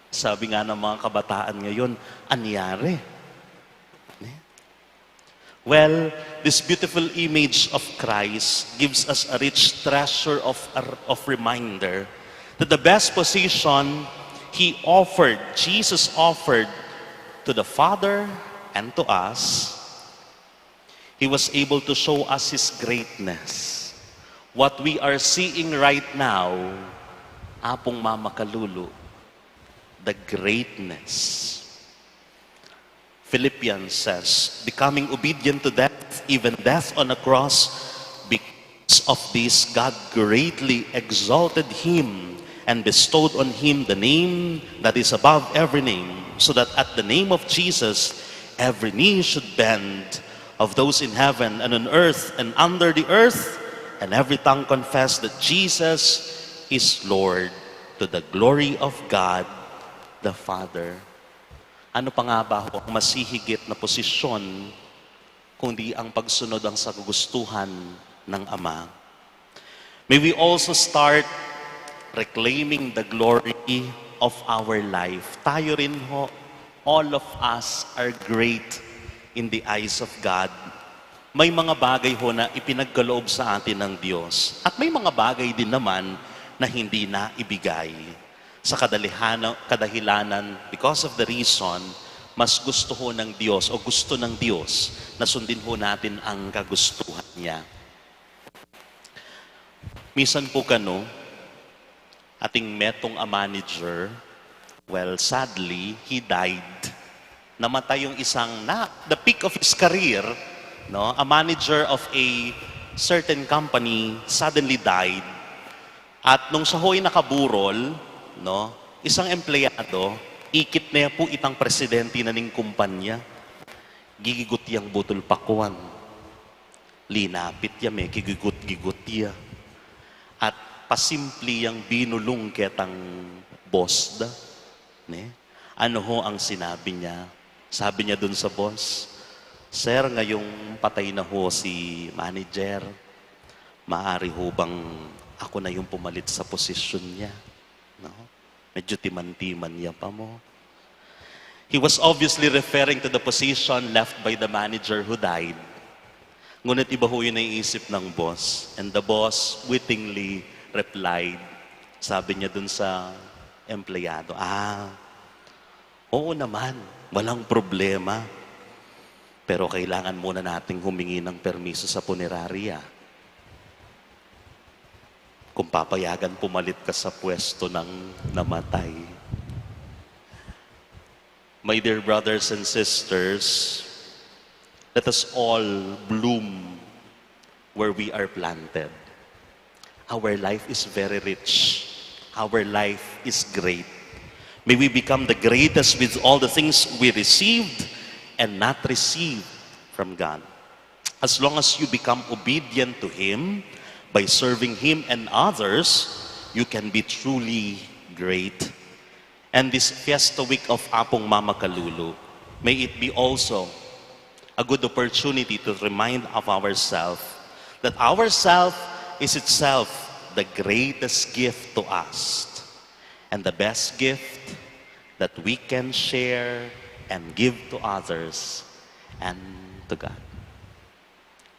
Sabi nga ng mga kabataan ngayon, "Anyari?" Ne? Well, this beautiful image of Christ gives us a rich treasure of, of reminder that the best position He offered, Jesus offered to the Father and to us, He was able to show us His greatness. What we are seeing right now, Apung Mama Kalulu, the greatness. Philippians says, "Becoming obedient to death, even death on a cross, because of this, God greatly exalted him and bestowed on him the name that is above every name, so that at the name of Jesus, every knee should bend, of those in heaven and on earth and under the earth, and every tongue confess that Jesus is Lord, to the glory of God the Father." Ano pa nga ba ho ang mas hihigit na posisyon kundi ang pagsunod ang sa kagustuhan ng Ama. May we also start reclaiming the glory of our life. Tayo rin ho, all of us are great in the eyes of God. May mga bagay ho na ipinagkaloob sa atin ng Diyos. At may mga bagay din naman na hindi na ibigay. Sa kadalihana-, kadahilanan, because of the reason, mas gusto ho ng Diyos o gusto ng Diyos na sundin ho natin ang kagustuhan niya. Misan po kanu, atin metung a manager, well, sadly, he died. Namatay yung isang, na, the peak of his career, no? A manager of a certain company suddenly died. At nung siya ho'y nakaburol, no, isang empleyado, ikit ne pu itang presidente na ning kumpanya. Gigigut yang butul pakuan. Linapit ya, mekigigut-gigut ya. At pasimpli yang binulung ketang boss da, ne? Ano ho ang sinabi niya? Sabi niya dun sa boss, "Sir, ngayong patay na ho si manager, maaari ho bang ako na yung pumalit sa posisyon niya?" No? Medyo timan-timan ya pa mu. He was obviously referring to the position left by the manager who died. Ngunit iba ho yung naiisip ng boss. And the boss wittingly replied, sabi niya dun sa empleyado, "Ah, oo naman, walang problema. Pero kailangan muna nating humingi ng permiso sa punerarya kung papayagan pumalit ka sa pwesto ng namatay." My dear brothers and sisters, let us all bloom where we are planted. Our life is very rich. Our life is great. May we become the greatest with all the things we received and not received from God. As long as you become obedient to Him by serving Him and others, you can be truly great. And this Fiesta Week of Apung Mama Kalulu, may it be also a good opportunity to remind of ourselves that ourself is itself the greatest gift to us and the best gift that we can share and give to others and to God.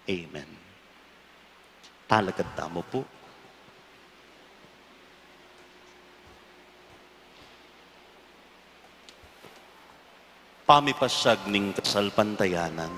Amen. Talakad tamu pu. Pamipasyag ning kasalpantayanan.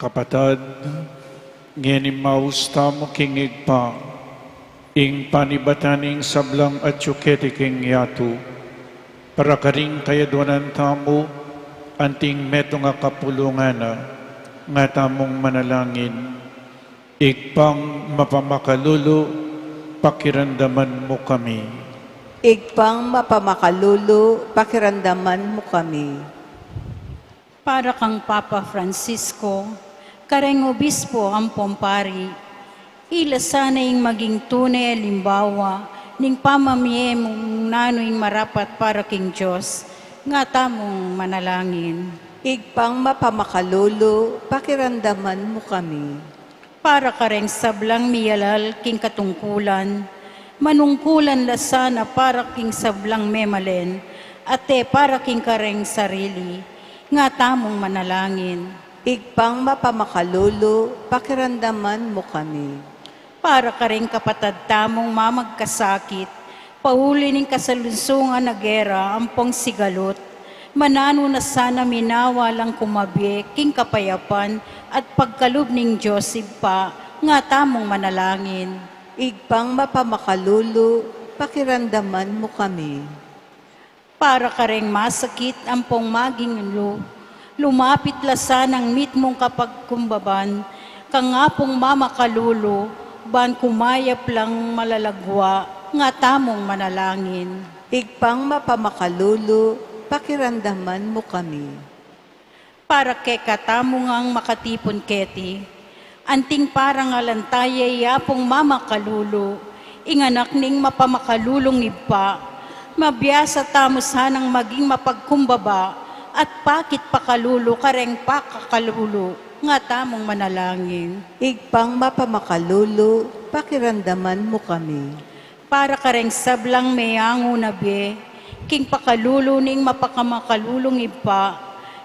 Kapatad, ngeni maus tamu king Ibpa, ing panibatan ning sablang atyu keti king yatu, para karing kayaduanan tamu, anting metung a kapulungan na, nga tamung manalangin. Ibpang mapamakalulu, pakiramdaman mu kami. Ibpang mapamakalulu, pakiramdaman mu kami. Para kang Papa Francisco, kareng obispo ampong pari, ila sana ing maging tune alimbawa ning pamamie mung nanu ing marapat para king Dios, nga tamung manalangin. Ibpang mapamakalulu, pakiramdaman mu kami. Para kareng sablang miyalal king katungkulan, manungkulan la sana para king sablang memalen, at e para king kareng sarili, nga tamung manalangin. Ibpang mapamakalulu, pakiramdaman mu kami. Para kareng kapatad tamung mamagkasakit, pauli ning kasalungsungan a gera ampong sigalut, mananu na sana minawa lang kumabie king kapayapan at pagkalub ning Dios Ibpa, nga tamung manalangin. Ibpang mapamakalulu, pakiramdaman mu kami. Para kareng masakit ampong maging lu, lumapit la sanang mitmung kapagkumbaban kang Apung mamakalulu, ban kumayap lang malalagwa, nga tamung manalangin. Ibpang mapamakalulu, pakiramdaman mu kami. Para kekatamu ngang makatipun keti, anting parangalan taya i Apung mamakalulu, ing anak ning mapamakalulung Ibpa, mabiasa tamu sanang maging mapagkumbaba at pakit pakalulu kareng pakakalulu, nga tamung manalangin. Ibpang mapamakalulu, pakiramdaman mu kami. Para kareng sablang meangu na bie king pakalulu ning mapakamakalulung Ibpa,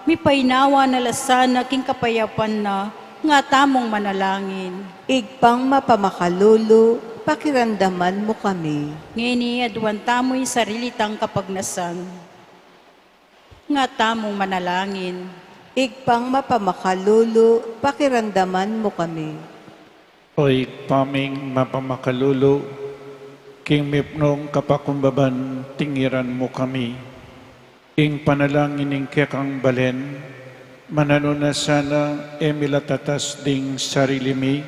mipainawa na la sana king kapayapan na, nga tamung manalangin. Ibpang mapamakalulu, pakiramdaman mu kami. Ngeni aduan tamu ing sarili tang kapagnasan, nga tamung manalangin. Ibpang mapamakalulu, pakiramdaman mu kami. O Ibpa ming mapamakalulu, king mipnung kapakumbaban tingiran mu kami. Ing panalangin ning kekang balen, mananu na sana e mi la tatas ding sarili mi,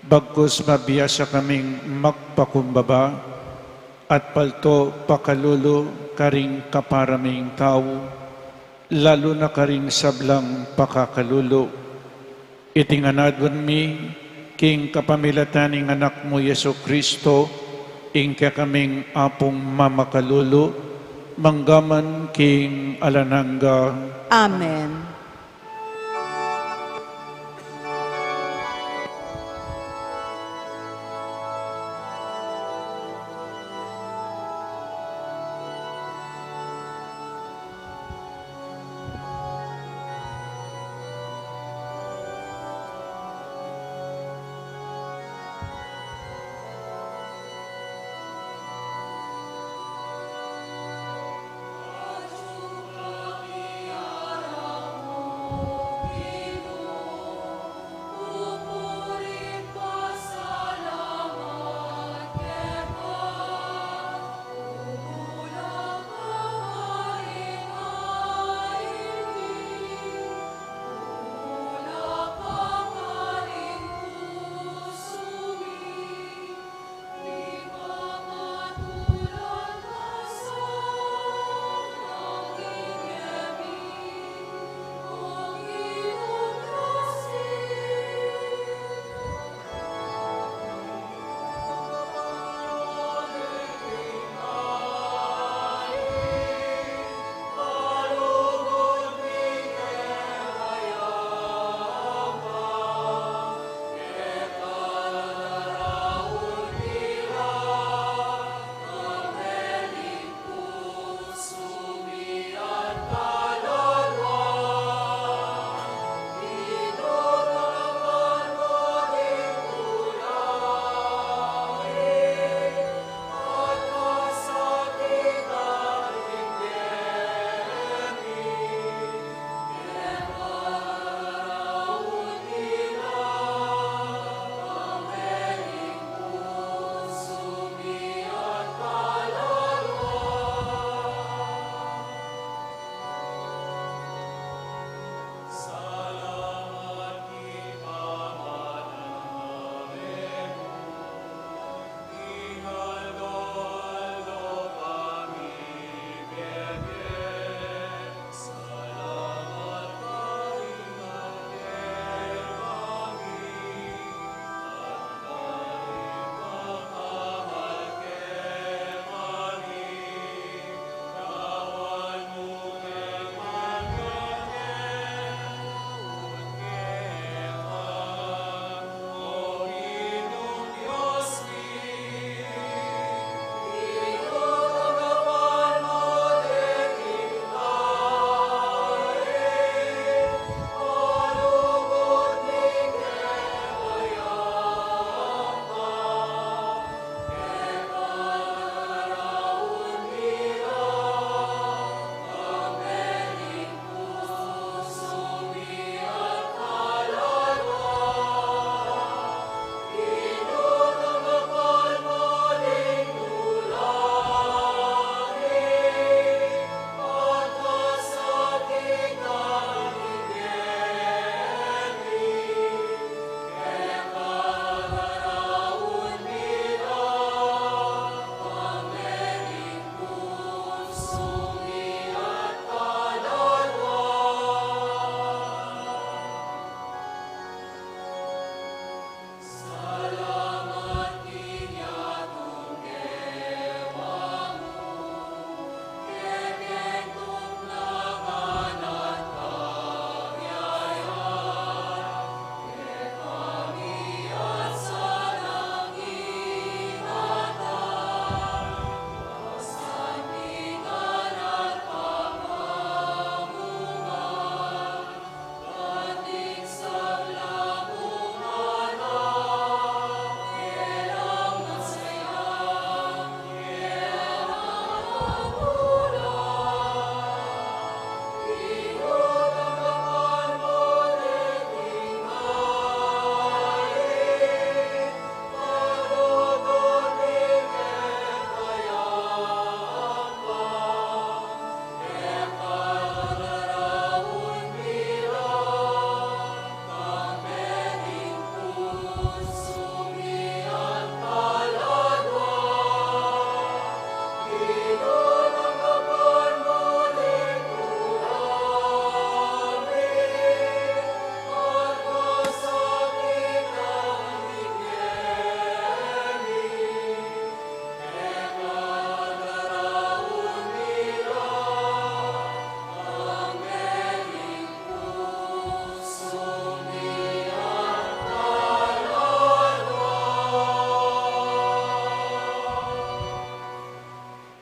bagkus mabiasa kaming magpakumbaba, at palto pakalulu karing kapara ming tau, lalu na karing sablang pakakalulu. Iti ngan aduan mi king kapamilatan ning Anak mu, Jesu Kristo, ing kekaming Apung mamakalulu, manggaman king alang angga. Amen.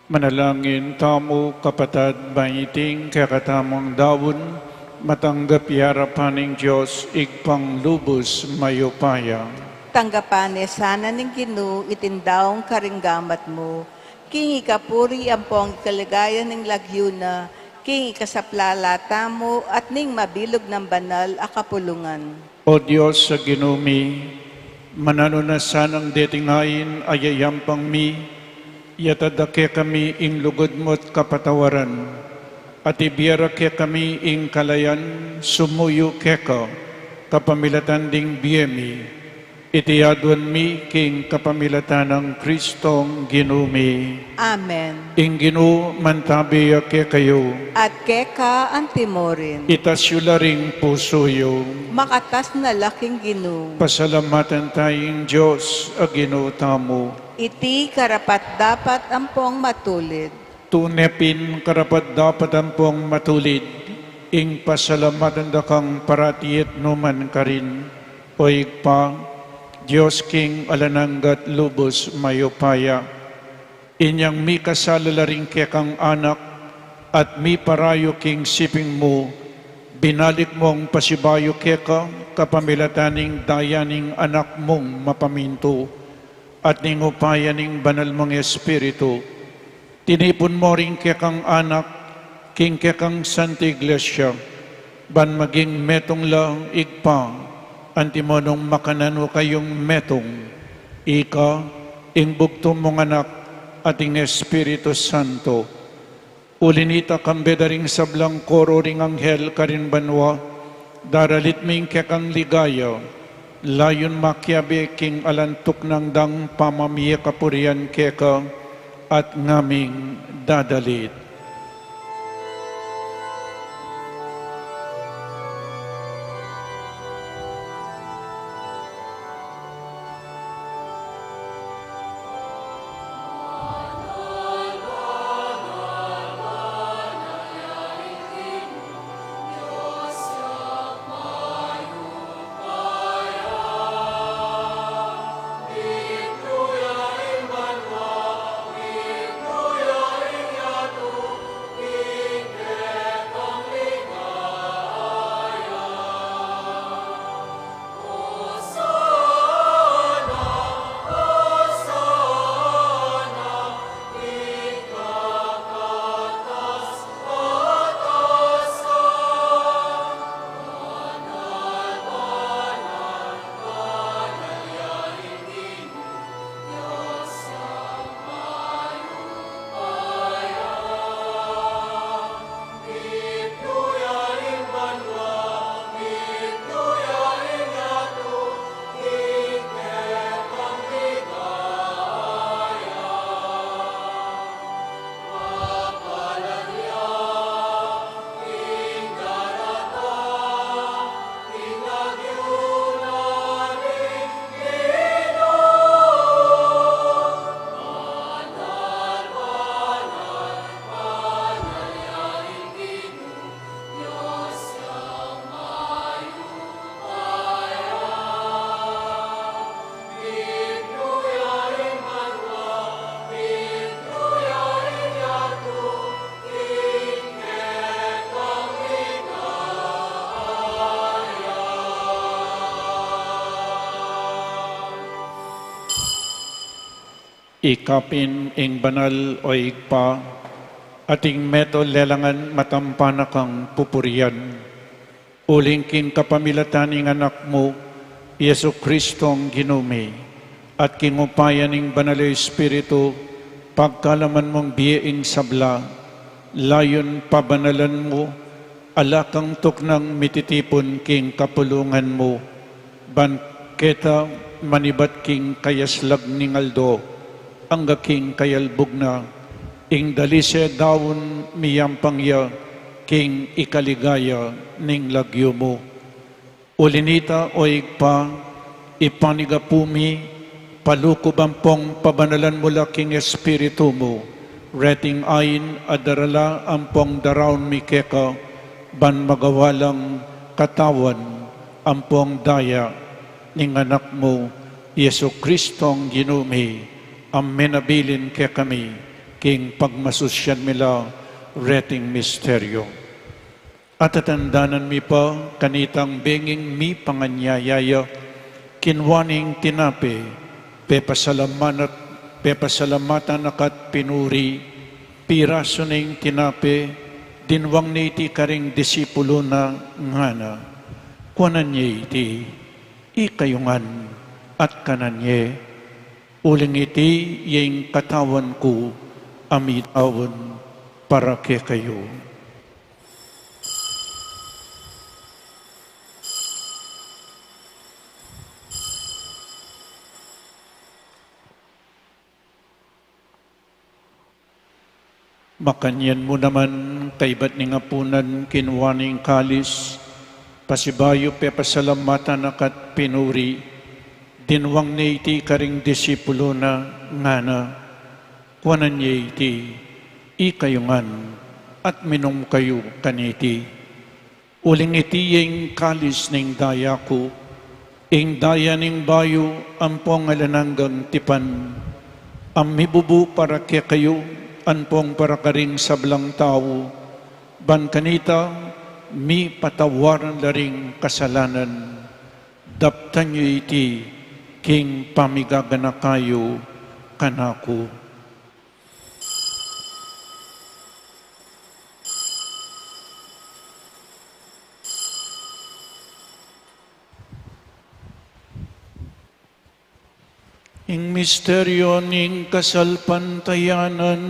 Manalangin tamu, kapatad, ban iting kekatamung daun, matanggap ya arapan ning Dios, Ibpang lubus mayupaya. Tanggapan ne sana ning Ginu iting daun karing gamat mu, king ikapuri ampong ikaligaya ning lagyu na, king ikasaplala tamu at ning mabilug nang banal a kapulungan. O Dios a Ginu mi, mananu na sanang deting ain a yayampang mi, yatad da kekami ing lugud mu't kapatawaran, at ibie ra kekami ing kalayan sumuyu keka, kapamilatan ding bie mi. Iti aduan mi king kapamilatan nang Kristong Ginu mi. Amen. Ing Ginu mantabi ya kekayu. At keka anti mu rin. Itas yu la ring pusu yu. Makatas na la king Ginu. Pasalamatan taya ing Dios a Ginu tamu. Iti karapat-dapat ampong matulid. Tune pin karapat-dapat ampong matulid, ing pasalamatan da kang parati at nu man karin, O Ibpa, Dios king alang angga at lubus mayupaya. Inyang mikasala la ring kekang anak at miparayu king siping mu, binalik mung pasibayu keka kapamilatan ning daya ning Anak mung mapamintu at ning upaya ning Banal mung Espiritu. Tinipun mu ring kekang anak king kekang Santa Iglesia, ban maging metung la, Ibpa, anti mu nung makananu kayung metung, ika, ing bugtung mung Anak, at ing Espiritu Santo. Uli nita, kambe da ring sablang koro ring anghel karin banua, daralit mi ing kekang ligaya, layun makiabe king alang tuknang dang pamamie kapurian keka, at ngaming dadalit. Ikapin ing banal, o Ibpa, at ing meto lelangan matampa na kang pupurian. Uling king kapamilatan ning Anak mu, Jesu Kristong Ginu mi, at king upaya ning Banal a Espiritu, pagkalaman mung bie ing sabla, layun pabanalan mu, ala kang tuknang mititipun king kapulungan mu, ban keta manibat king kayaslag ning aldo, angga king kayalbug na, ing dalise daun miyampang ya king ikaligaya ning lagyu mu. Uli nita, o Ibpa, ipanigapu mi, palukuban pong pabanalan mu la king Espiritu mu, reting ain a darala ampong daraun mi keka, ban magawa lang katawan ampong daya ning Anak mu, Jesu Kristong Ginu mi, a menabilin kekami, king pagmasusyan mi la reting misteryo. At tatandanan mi pa kanitang benging mipanganyaya ya, kinua neng tinape, pepasalamatan, pepasalamatan na ka't pinuri, pirasu neng tinape, dinwang ne iti karing disipulu na, ngana: Kuanan ye iti, ikayu ngan, at kanan ye, uling iti ya ing katawan ku a midaun para kekayu. Makanyan mu naman, kaibat ning apunan, kinua ne ing kalis, pasibayu pepasalamatan na ka't pinuri, dinwang ne iti karing disipulu na, ngana: Kuanan ye iti, ikayu ngan, at minum kayu kaniti. Uling iti ya ing kalis ning daya ku, ing daya ning bayu ampong alang anggang tipan, a mibubu para kekayu ampong para karing sablang tau, ban kanita mipatawaran la ring kasalanan. Daptan yu iti king pamigaganaka yu kanaku. Ing misteryo ning kasalpantayanan.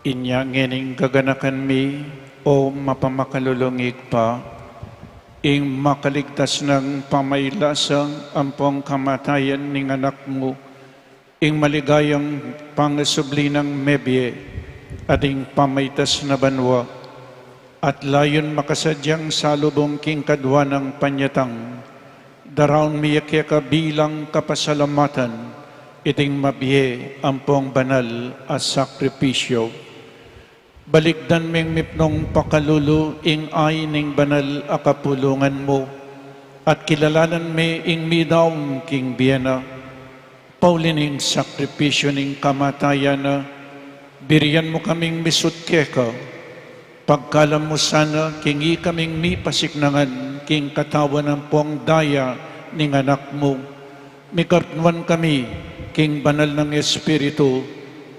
Inya ngening gaganakan mi, o mapamakalulung Ibpa, ing makaligtas nang pamailasa ampong kamatayan ning Anak mu, ing maligayang pangasubli nang mebie at ing pamaitas na banua, at layun makasadyang salubung king kadua nang panyatang, daraun mi ya keka bilang kapasalamatan iting mabie ampong banal a sakripisyo. Balikdan ming mipnung pakalulu ing ain ning banal a kapulungan mu, at kilalanan mi ing midaun king bie na. Pauli ning sakripisyu ning kamatayan na, birian mu kaming misut keka. Pagkalam mu sana king ikaming mipasiknangan king katawan ampong daya ning Anak mu, mikapnuan kami king banal nang Espiritu,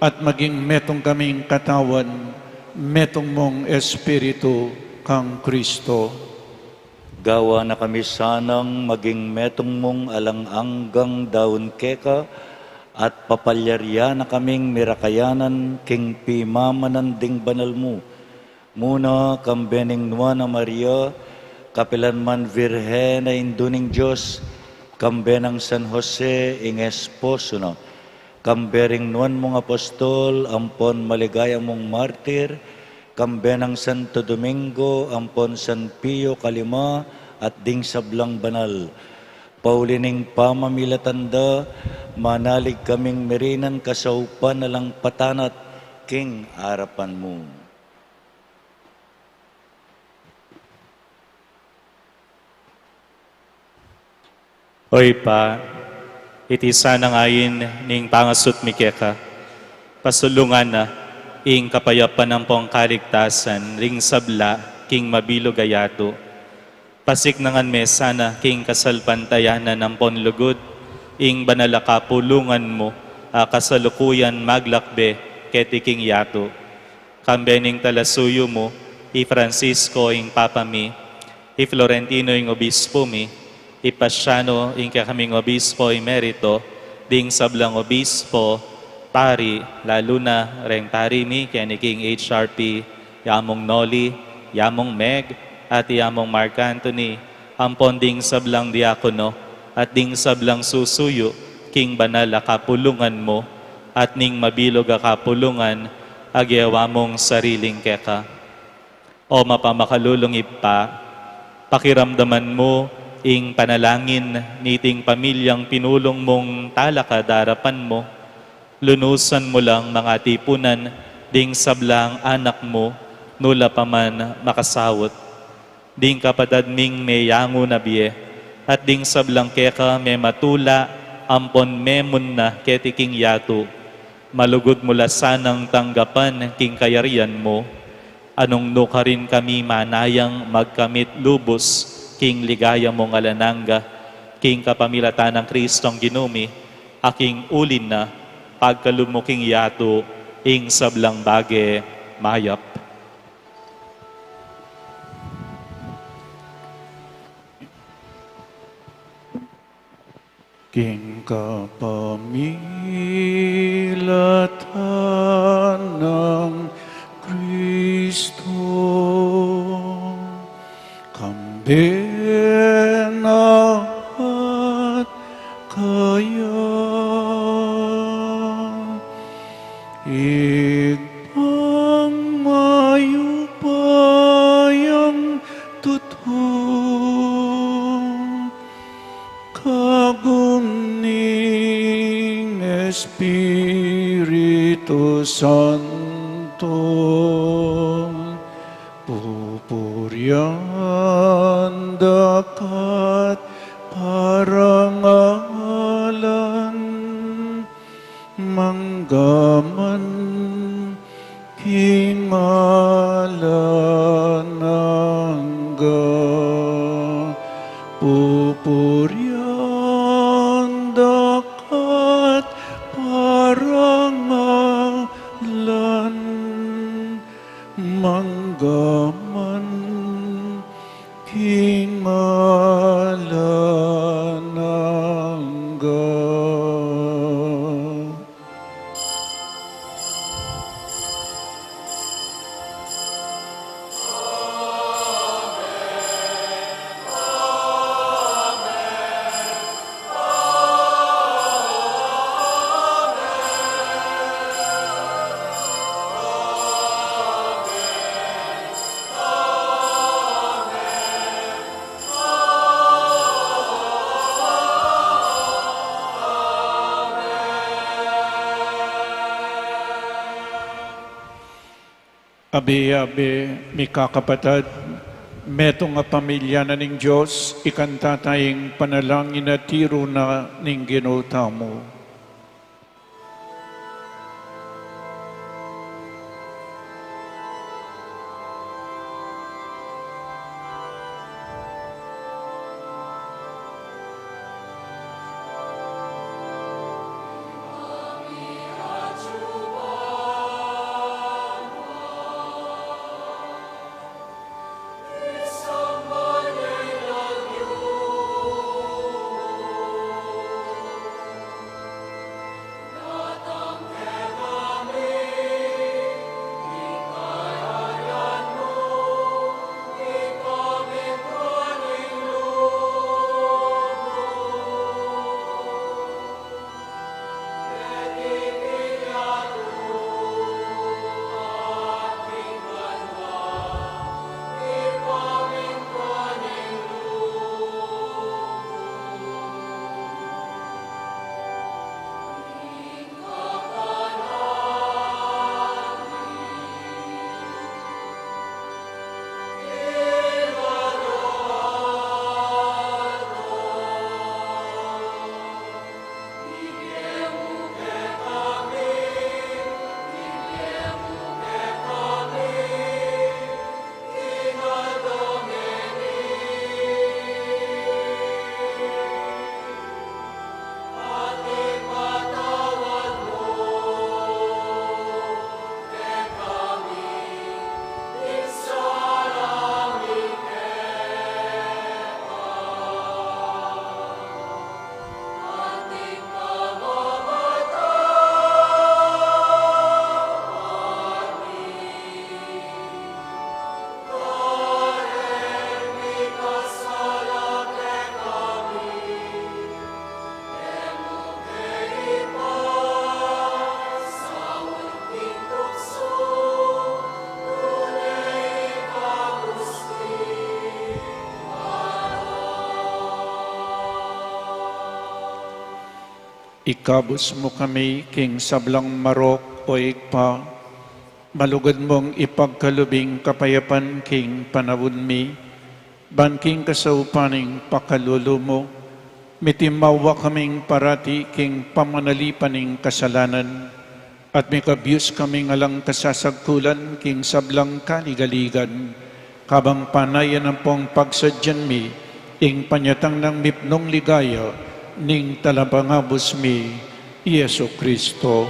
at maging metung kaming katawan, metung mung Espiritu kang Kristo. Gawa na kami sanang maging metung mung alang anggang daun keka, at papalyarian na kaming mirakayanan king pimamanan ding banal mu, muna kambe ning Nuan a Maria, kapilan man Virgen a Indu ning Dios, kambe nang San Jose ing esposo na, kambe ring nuan mung apostol ampon maligaya mung martir, kambe nang Santo Domingo ampon San Pio kalima at ding sablang banal. Pauli ning pamamilatan da, manalig kaming mirinan kasaupan alang patanat king arapan mu. O Ibpa, iti sanang ain ning pangasut mi keka, pasulungan na ing kapayapan ampong kaligtasan ring sabla king mabilug a yatu. Pasiknangan me sana king kasalpantayanan ampon lugud ing banal a kapulungan mu, a kasalukuyan maglakbe keti king yatu. Kambe ning talasuyu mu, i Francisco ing Papa mi, i Florentino ing Obispo mi, i Pasiano ing kekaming Obispo Emerito, ding sablang obispo, pari, lalu na reng pari mi keni king H R P, i Among Noli, i Among Meg, at i Among Mark Anthony, ampon ding sablang diakono, at ding sablang susuyu king banal a kapulungan mu, at ning mabilug a kapulungan a gewa mung sariling keka. O mapamakalulung Ibpa, pakiramdaman mu ing panalangin niting pamilyang pinulung mung talakad arapan mu, lunusan mu lang mangatipunan ding sablang anak mu, nu la pa man makasaut. Ding kapatad ming meyangu na bie, at ding sablang keka mematula ampon memunna keti king yatu, malugud mu la sanang tanggapan king kayarian mu. Nung nu karin kami manayang magkamit lubus king ligaya mung alang angga, king kapamilatan nang Kristong Ginu mi, a king uli na, pagkalub mu king yatu ing sablang bage mayap. King kapamilatan nang Kristo, kambe na at kaya, Ibpang mayupayang tutu, kagum ning Espiritu Santo, pupurian da ka at parangalan, mangga man king alang angga. Pupurian da ka at parangalan, mangga man king alang angga. Abe-abe, mikakapatad, metung a pamilya na ning Dios, ikanta ta ing panalangin a tiru na ning Ginu tamu. Ikabus mu kami king sablang marok, o Ibpa, malugud mung ipagkalub ing kapayapan king panaun mi, ban king kasaupan ning pakalulu mu, mitimawa kaming parati king pamanalipan ning kasalanan, at mikabyus kaming alang kasasagkulan king sablang kaligaligan, kabang panayan ampong pagsadyan mi ing panyatang nang mipnung ligaya ning Talapangabus mi, Jesucristo.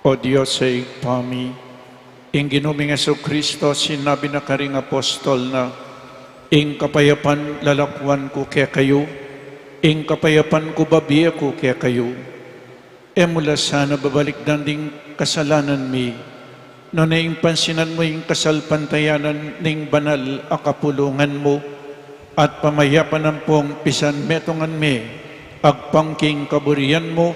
O Dios a Ibpa mi, ing Ginu ming Jesucristo, sinabi na karing apostol na, "Ing kapayapan lalakuan ku kekayu, ing kapayapan ku babie ku kekayu." E mu la sana babalikdan ding kasalanan mi, nune ing pansinan mu ing kasalpantayanan ning banal a kapulungan mu, at pamayapan ampong pisanmetungan mi, agpang king kaburian mu,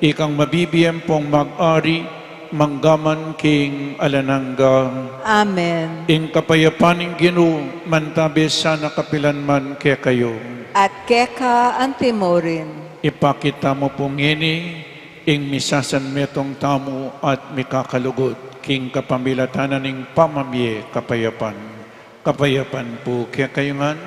ikang mabibie ampong mag-ari, manggaman king alang angga. Amen. Ing kapayapan ning Ginu, mantabi sana kapilan man kekayu. At keka antimurin. Ipakit tamu pu ngeni ing misasanmetung tamu at mikakalugud king kapamilatan na ning pamamie kapayapan. Kapayapan pu kekayu ngan.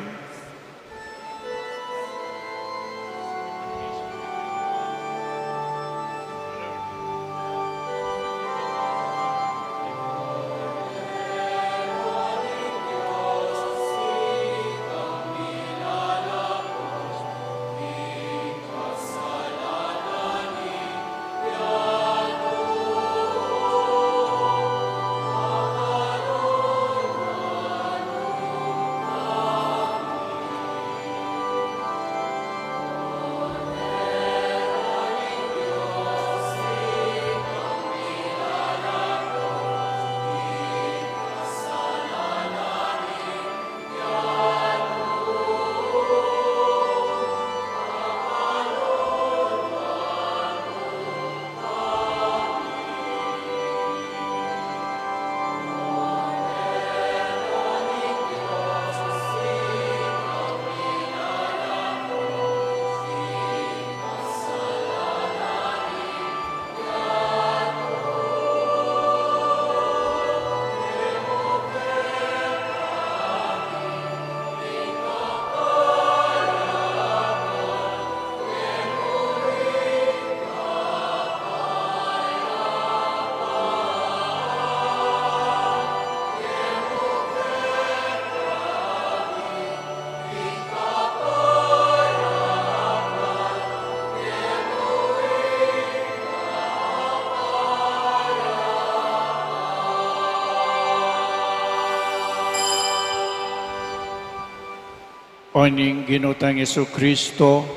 O ning Ginu tang Jesucristo,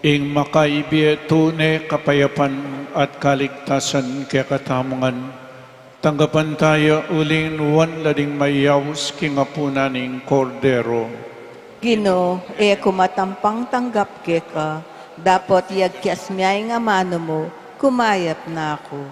ing makaibie tune kapayapan at kaligtasan kekatamu ngan, tanggapan taya uling nuan la ding mayaus king apunan ning Kordero. Ginu, e ku matampang tanggap keka, dapot yagkas me ing amanu mu, kumayap na ku.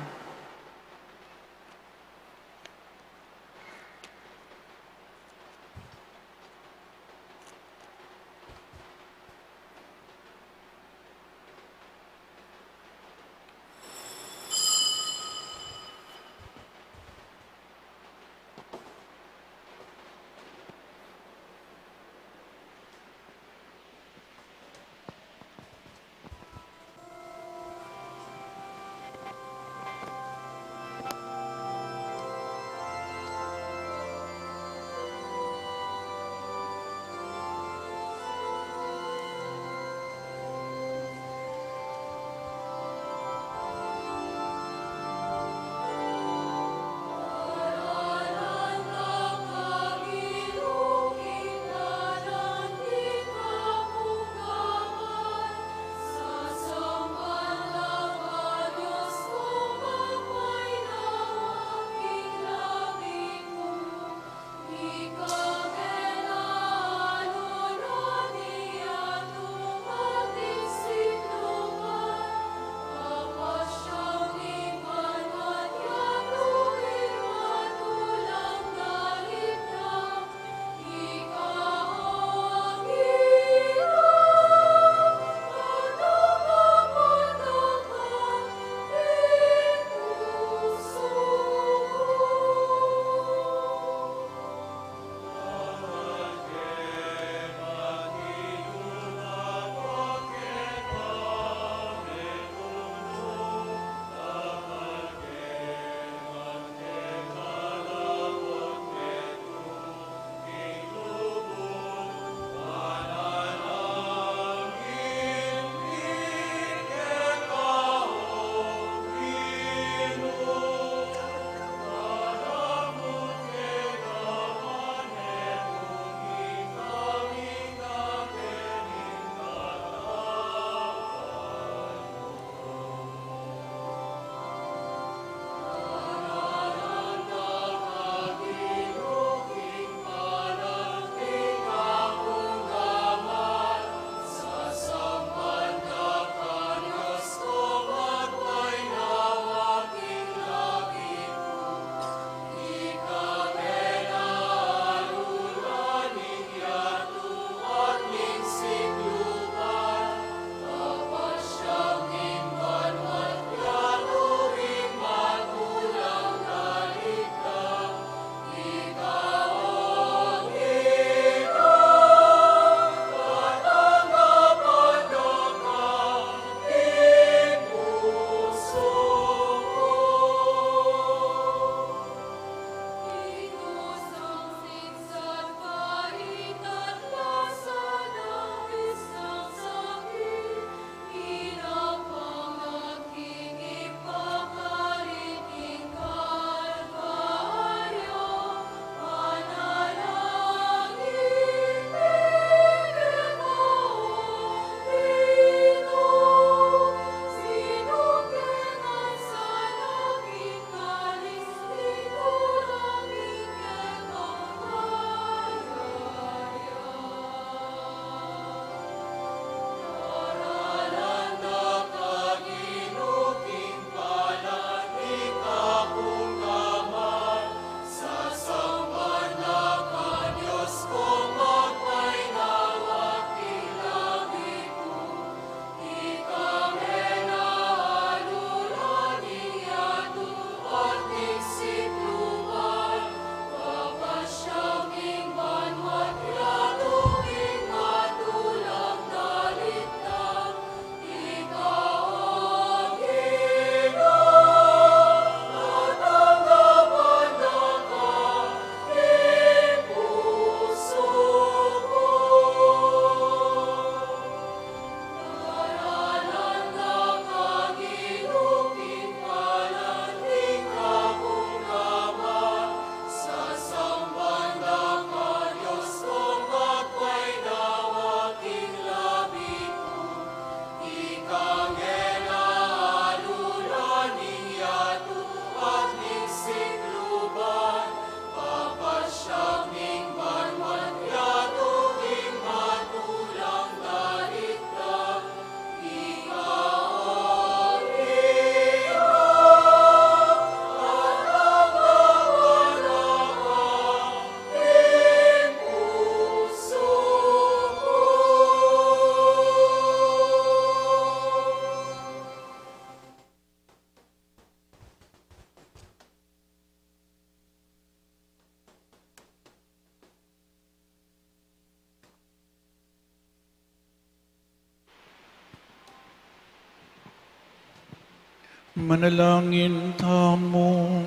Manalangin tamu.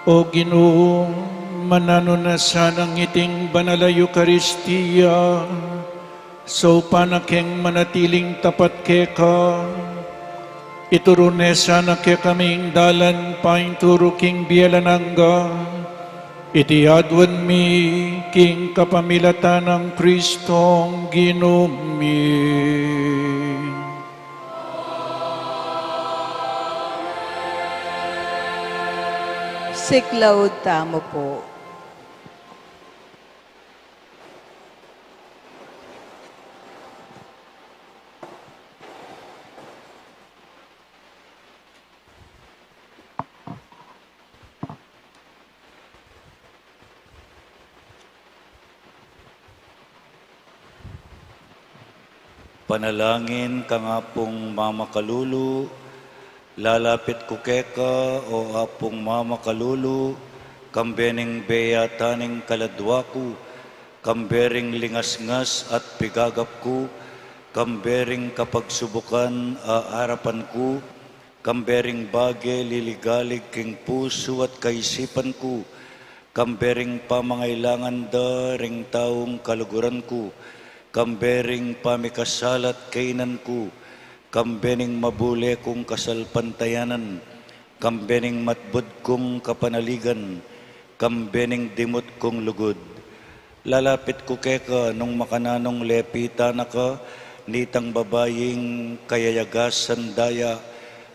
O Ginu, mananu na sanang iting banal a Eukaristia, saupan na keng manatiling tapat keka, ituru ne sana kekaming dalan painturu king bie alang angga, iti aduan mi king kapamilatan nang Kristong Ginu mi. Siklaud tamu pu. Panalangin kang Apung Mamakalulu. Lalapit ku keka, o Apung Mamakalulu, kambe ning bie at ning kaladua ku, kambe ring lingasngas at pigagap ku, kambe ring kapagsubukan a arapan ku, kambe ring bage liligalig king pusu at kaisipan ku, kambe ring pamangailangan da ring taung kaluguran ku, kambe ring pamikasala at kainan ku, kambe ning mabule kung kasalpantayanan, kambe ning matbud kung kapanaligan, kambe ning dimut kung lugud. Lalapit ku keka nung makananung lepitan na ka nitang babaing kayayagasan daya,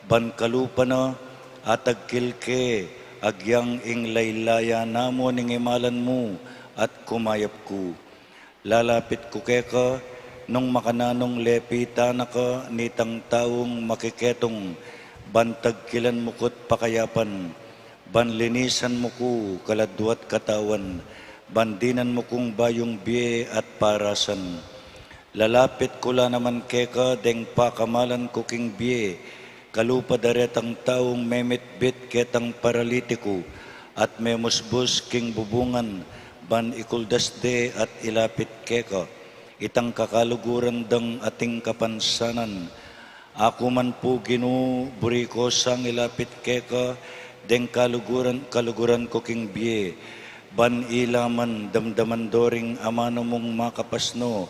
ban kalupa na atagkil ke agyang ing laylaya namu ning imalan mu at kumayap ku. Lalapit ku keka nung makananung lepitan na ka nitang taung makiketung, ban tagkilan mu ku't pakayapan, ban linisan mu ku kaladua't katawan, ban dinan mu kung bayung bie at parasan. Lalapit ku la naman keka deng pakamalan ku king bie, kalupa da retang taung memitbit ketang paralitiku at memusbus king bubungan, ban ikuldas de at ilapit keka itang kakaluguran dang ating kapansanan. Aku man pu Ginu, buri ko sang ilapit keka deng kaluguran, kaluguran ku king bie, ban ila man damdaman do ring amanu mung makapasno,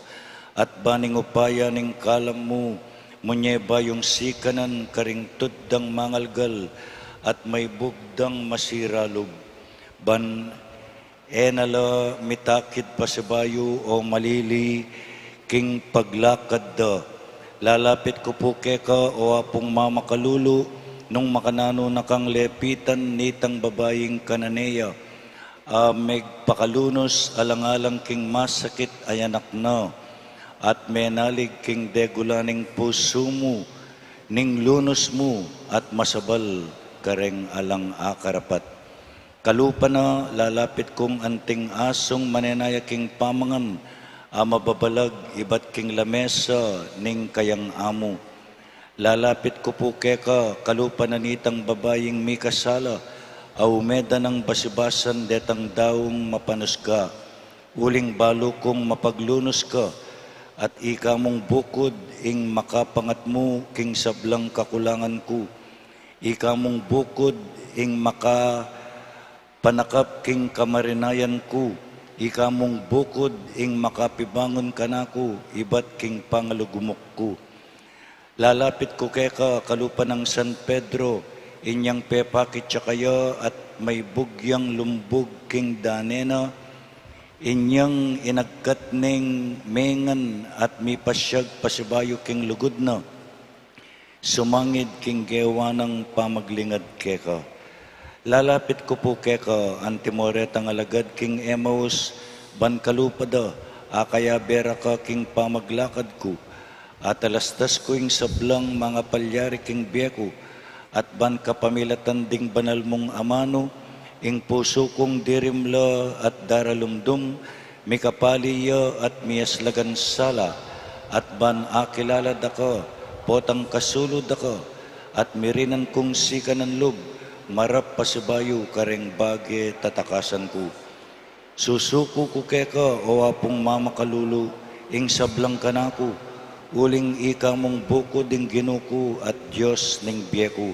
at ban ing upaya ning kalam mu, munye bayung sikanan karing tud dang mangalgal at maibug dang masira lub. Ban e na la mitakid pasibayu o malili king paglakad da. Lalapit ku pu keka, o Apung Mamakalulu, nung makananu na kang lepitan nitang babaing Cananea, a megpakalunus alang-alang king masakit a anak na, at menalig king degula ning pusu mu, ning lunus mu, at masabal kareng alang akarapat. Kalupa na, lalapit kung anting asung manenaya king pamangan a mababalag ibat king lamesa ning kayang amu. Lalapit ku pu keka, kalupa na nitang babaing mikasala a ume da nang basibasan detang daung mapanusga. Uling balu kung mapaglunus ka, at ika mung bukud ing makapangatmu king sablang kakulangan ku. Ika mung bukud ing makapanakap king kamarinayan ku. Ika mung bukud ing makapibangun kanaku ibat king pangalugmuk ku. Lalapit ku keka, kalupa nang San Pedro, inyang pepakit ya kaya at maibug yang lumbug king dane na, inyang inagkat neng mengan at mipasyag pasibayu king lugud na, sumangid king gewa nang pamaglingad keka. Lalapit ku pu keka, antimo retang alagad king Emaus, ban kalupa da, akayabe ra ka king pamaglakad ku. Atalastas ku ing sablang mangapalyari king bie ku, at ban kapamilatan ding banal mung amanu, ing pusu kung dirimla at daralumdum, mikapali ya at miyaslagan sala, at ban akilala da ka, potang kasulu da ka, at mirinan kung sikanan lub, marap pasibayu kareng bage tatakasan ku. Susuku ku keka, o Apung Mamakalulu, ing sablang kanaku, Uling ika mung bukud ing Ginu ku at Dios ning bie ku.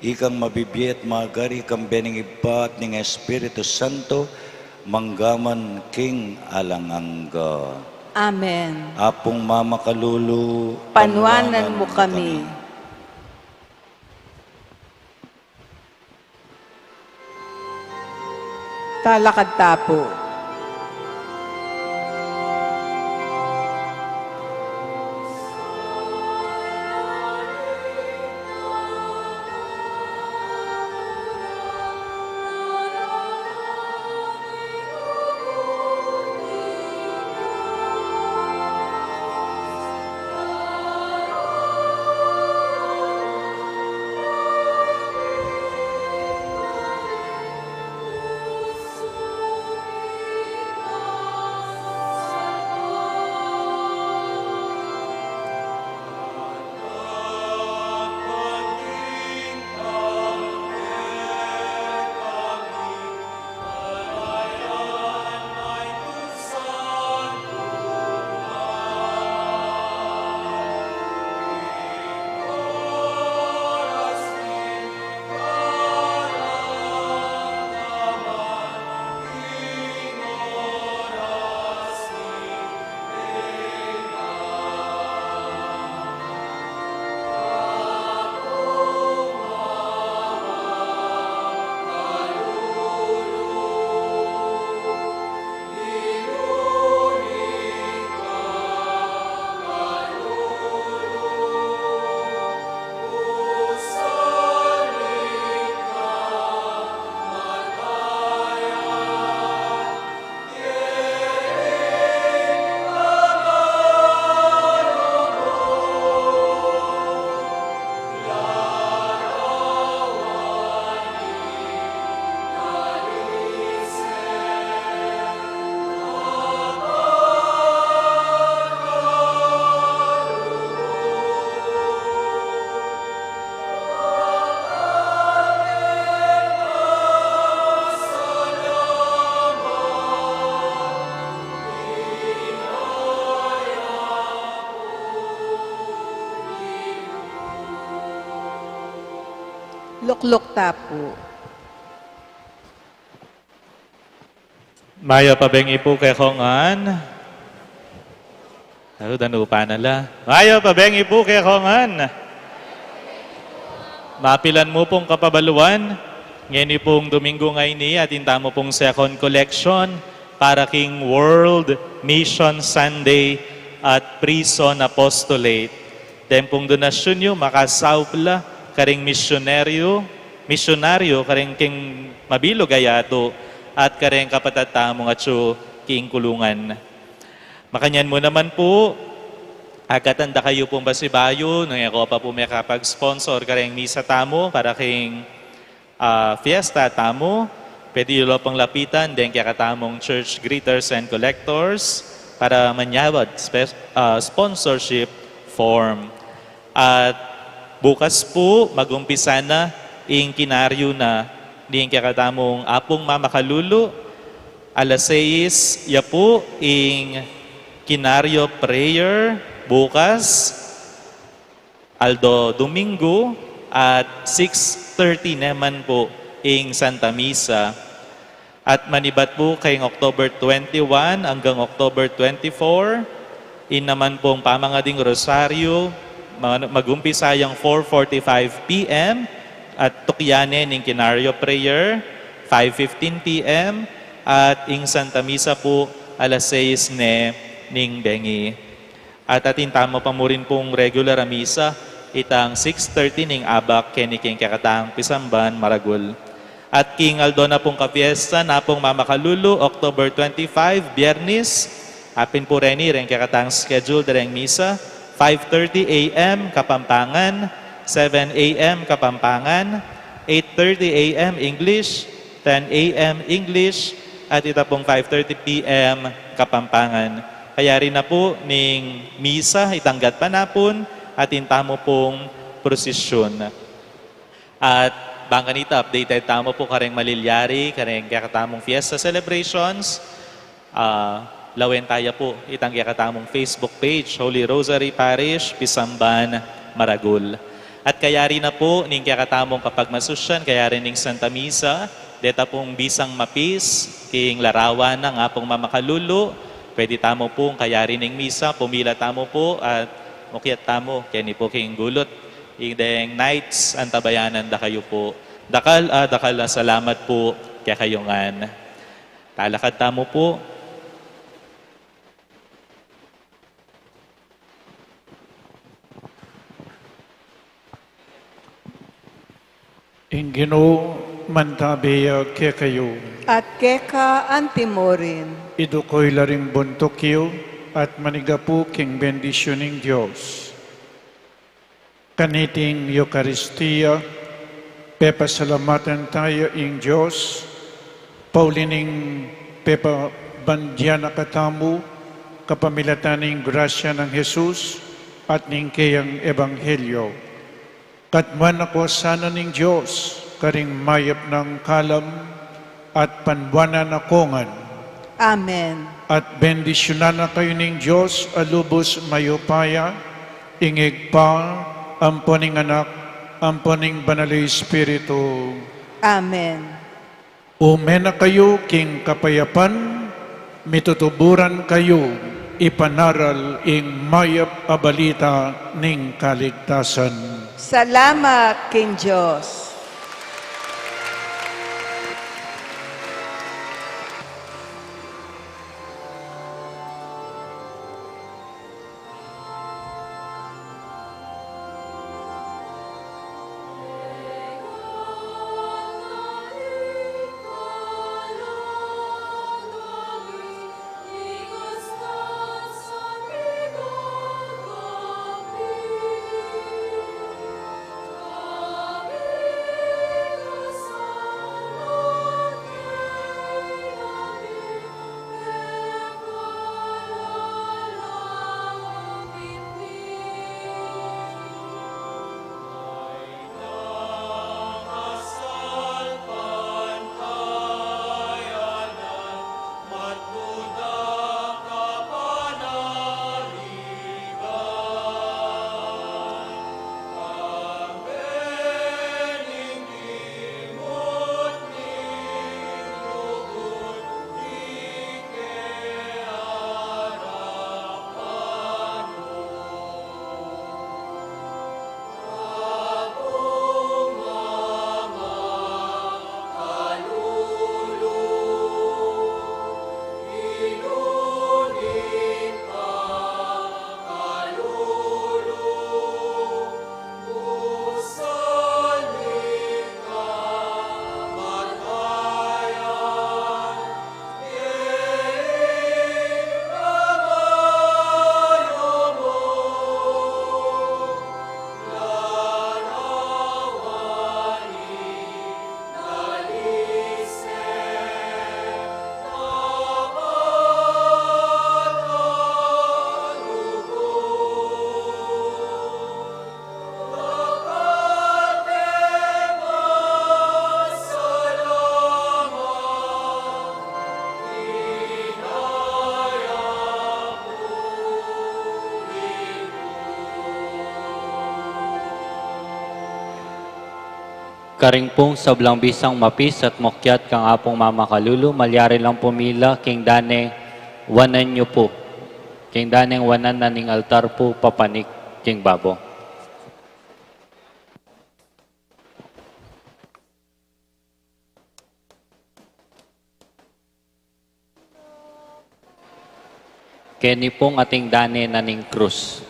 Ikang mabibie at magari, kambe ning Ibpa at ning Espiritu Santo, mangga man king alang angga. Amen. Apung mamakalulu, panuanan mu kami. Talakad ta pu. Lukluk ta pu. Mayap a bengi pu kekongan. Aru, danupan na la. Mayap a bengi pu kekongan. Mapilan mu pung kapabaluan, ngeni pung Domingo ngeni, atin tamu pung second collection para king World Mission Sunday at Prison Apostolate. Deng pung donasyun yu, makasaup la karing misyonaryu, misyonaryu, karing king mabilug a yatu, at karing kapatad tamung atyu king kulungan. Makanyan mu naman pu, agatan da kayu pung pasibayu, nung e ko pa pu makapag-sponsor karing misa tamu para king ah, fiesta tamu, pwede yu la pung lapitan deng kekatamung church greeters and collectors para manyawad spe-, ah, sponsorship form. At bukas pu, mag-umpisa na ing kinaryu na ning kekatamung Apung Mamakalulu, alas sais ya pu ing kinaryu prayer bukas, aldo Domingo, at six thirty naman pu ing Santa Misa. At manibat pu keng October twenty-one anggang October twenty-four, in naman pung pamangading rosaryu, ma-, mag-umpisa yang four forty-five P M, at tukyan ne ning kinaryu prayer, five fifteen P M, at ing Santa Misa pu alas sais ne ning bengi. At atin tamu pa mu rin pung regular a misa, itang six thirty ning abak keni king kekatang pisamban maragul. At king aldo na pung kapiesta na pung Mamakalulu, October twenty-five, Biyernis, apin pu reni reng kekatang schedule dareng misa, five thirty A M Kapampangan, seven A M Kapampangan, eight thirty A M English, ten A M English, at ita pung five thirty P M Kapampangan. Kayari na pu ning misa, itang gatpanapun, atin tamu pung prosisyun. At bang kanita, updated tamu pu kareng malilyari, kareng kekatamung fiesta celebrations. Ah, Lawen taya pu itang kekatamung Facebook page, Holy Rosary Parish, Pisamban, Maragul. At kayari na pu ning kekatamung kapagmasusyan, kayari ning Santa Misa, deta pung bisang mapis king larawan nang Apung Mamakalulu, pwede tamu pung kayari ning misa, pumila tamu pu at mukyat tamu keni pu king gulut. Ing deng Knights, antabayanan da kayu pu. Dakal a, dakal a salamat pu kekayu ngan. Talakad tamu pu. Ing Ginu mantabi ya kekayu. At keka antimurin. Idukuy la ring buntuk yu at manigapu king bendisyun ning Dios. Kaniting Eukaristia, pepasalamatan taya ing Dios, pauli ning pepabandian na katamu, kapamilatan ning grasya nang Jesus at ning keyang ebanghelyo. Katmuan na ko sana ning Dios, karing mayap nang kalam, at panuanan na ko ngan. Amen. At bendisyunan na kayu ning Dios a lubus mayupaya, ing Ibpa, ampo ning Anak, ampo ning Banal a Espiritu. Amen. Ume na kayu king kapayapan, mitutuburan kayu, ipanaral ing mayap a balita ning kaligtasan. Salamat king Dios. Karing pung sablang bisang mapis at mukyat kang Apung Mamakalulu, malyari lang pumila king dane wanan yu pu. King daneng wanan na ning altar pu, papanik king babo. Keni pung ating dane na ning krus.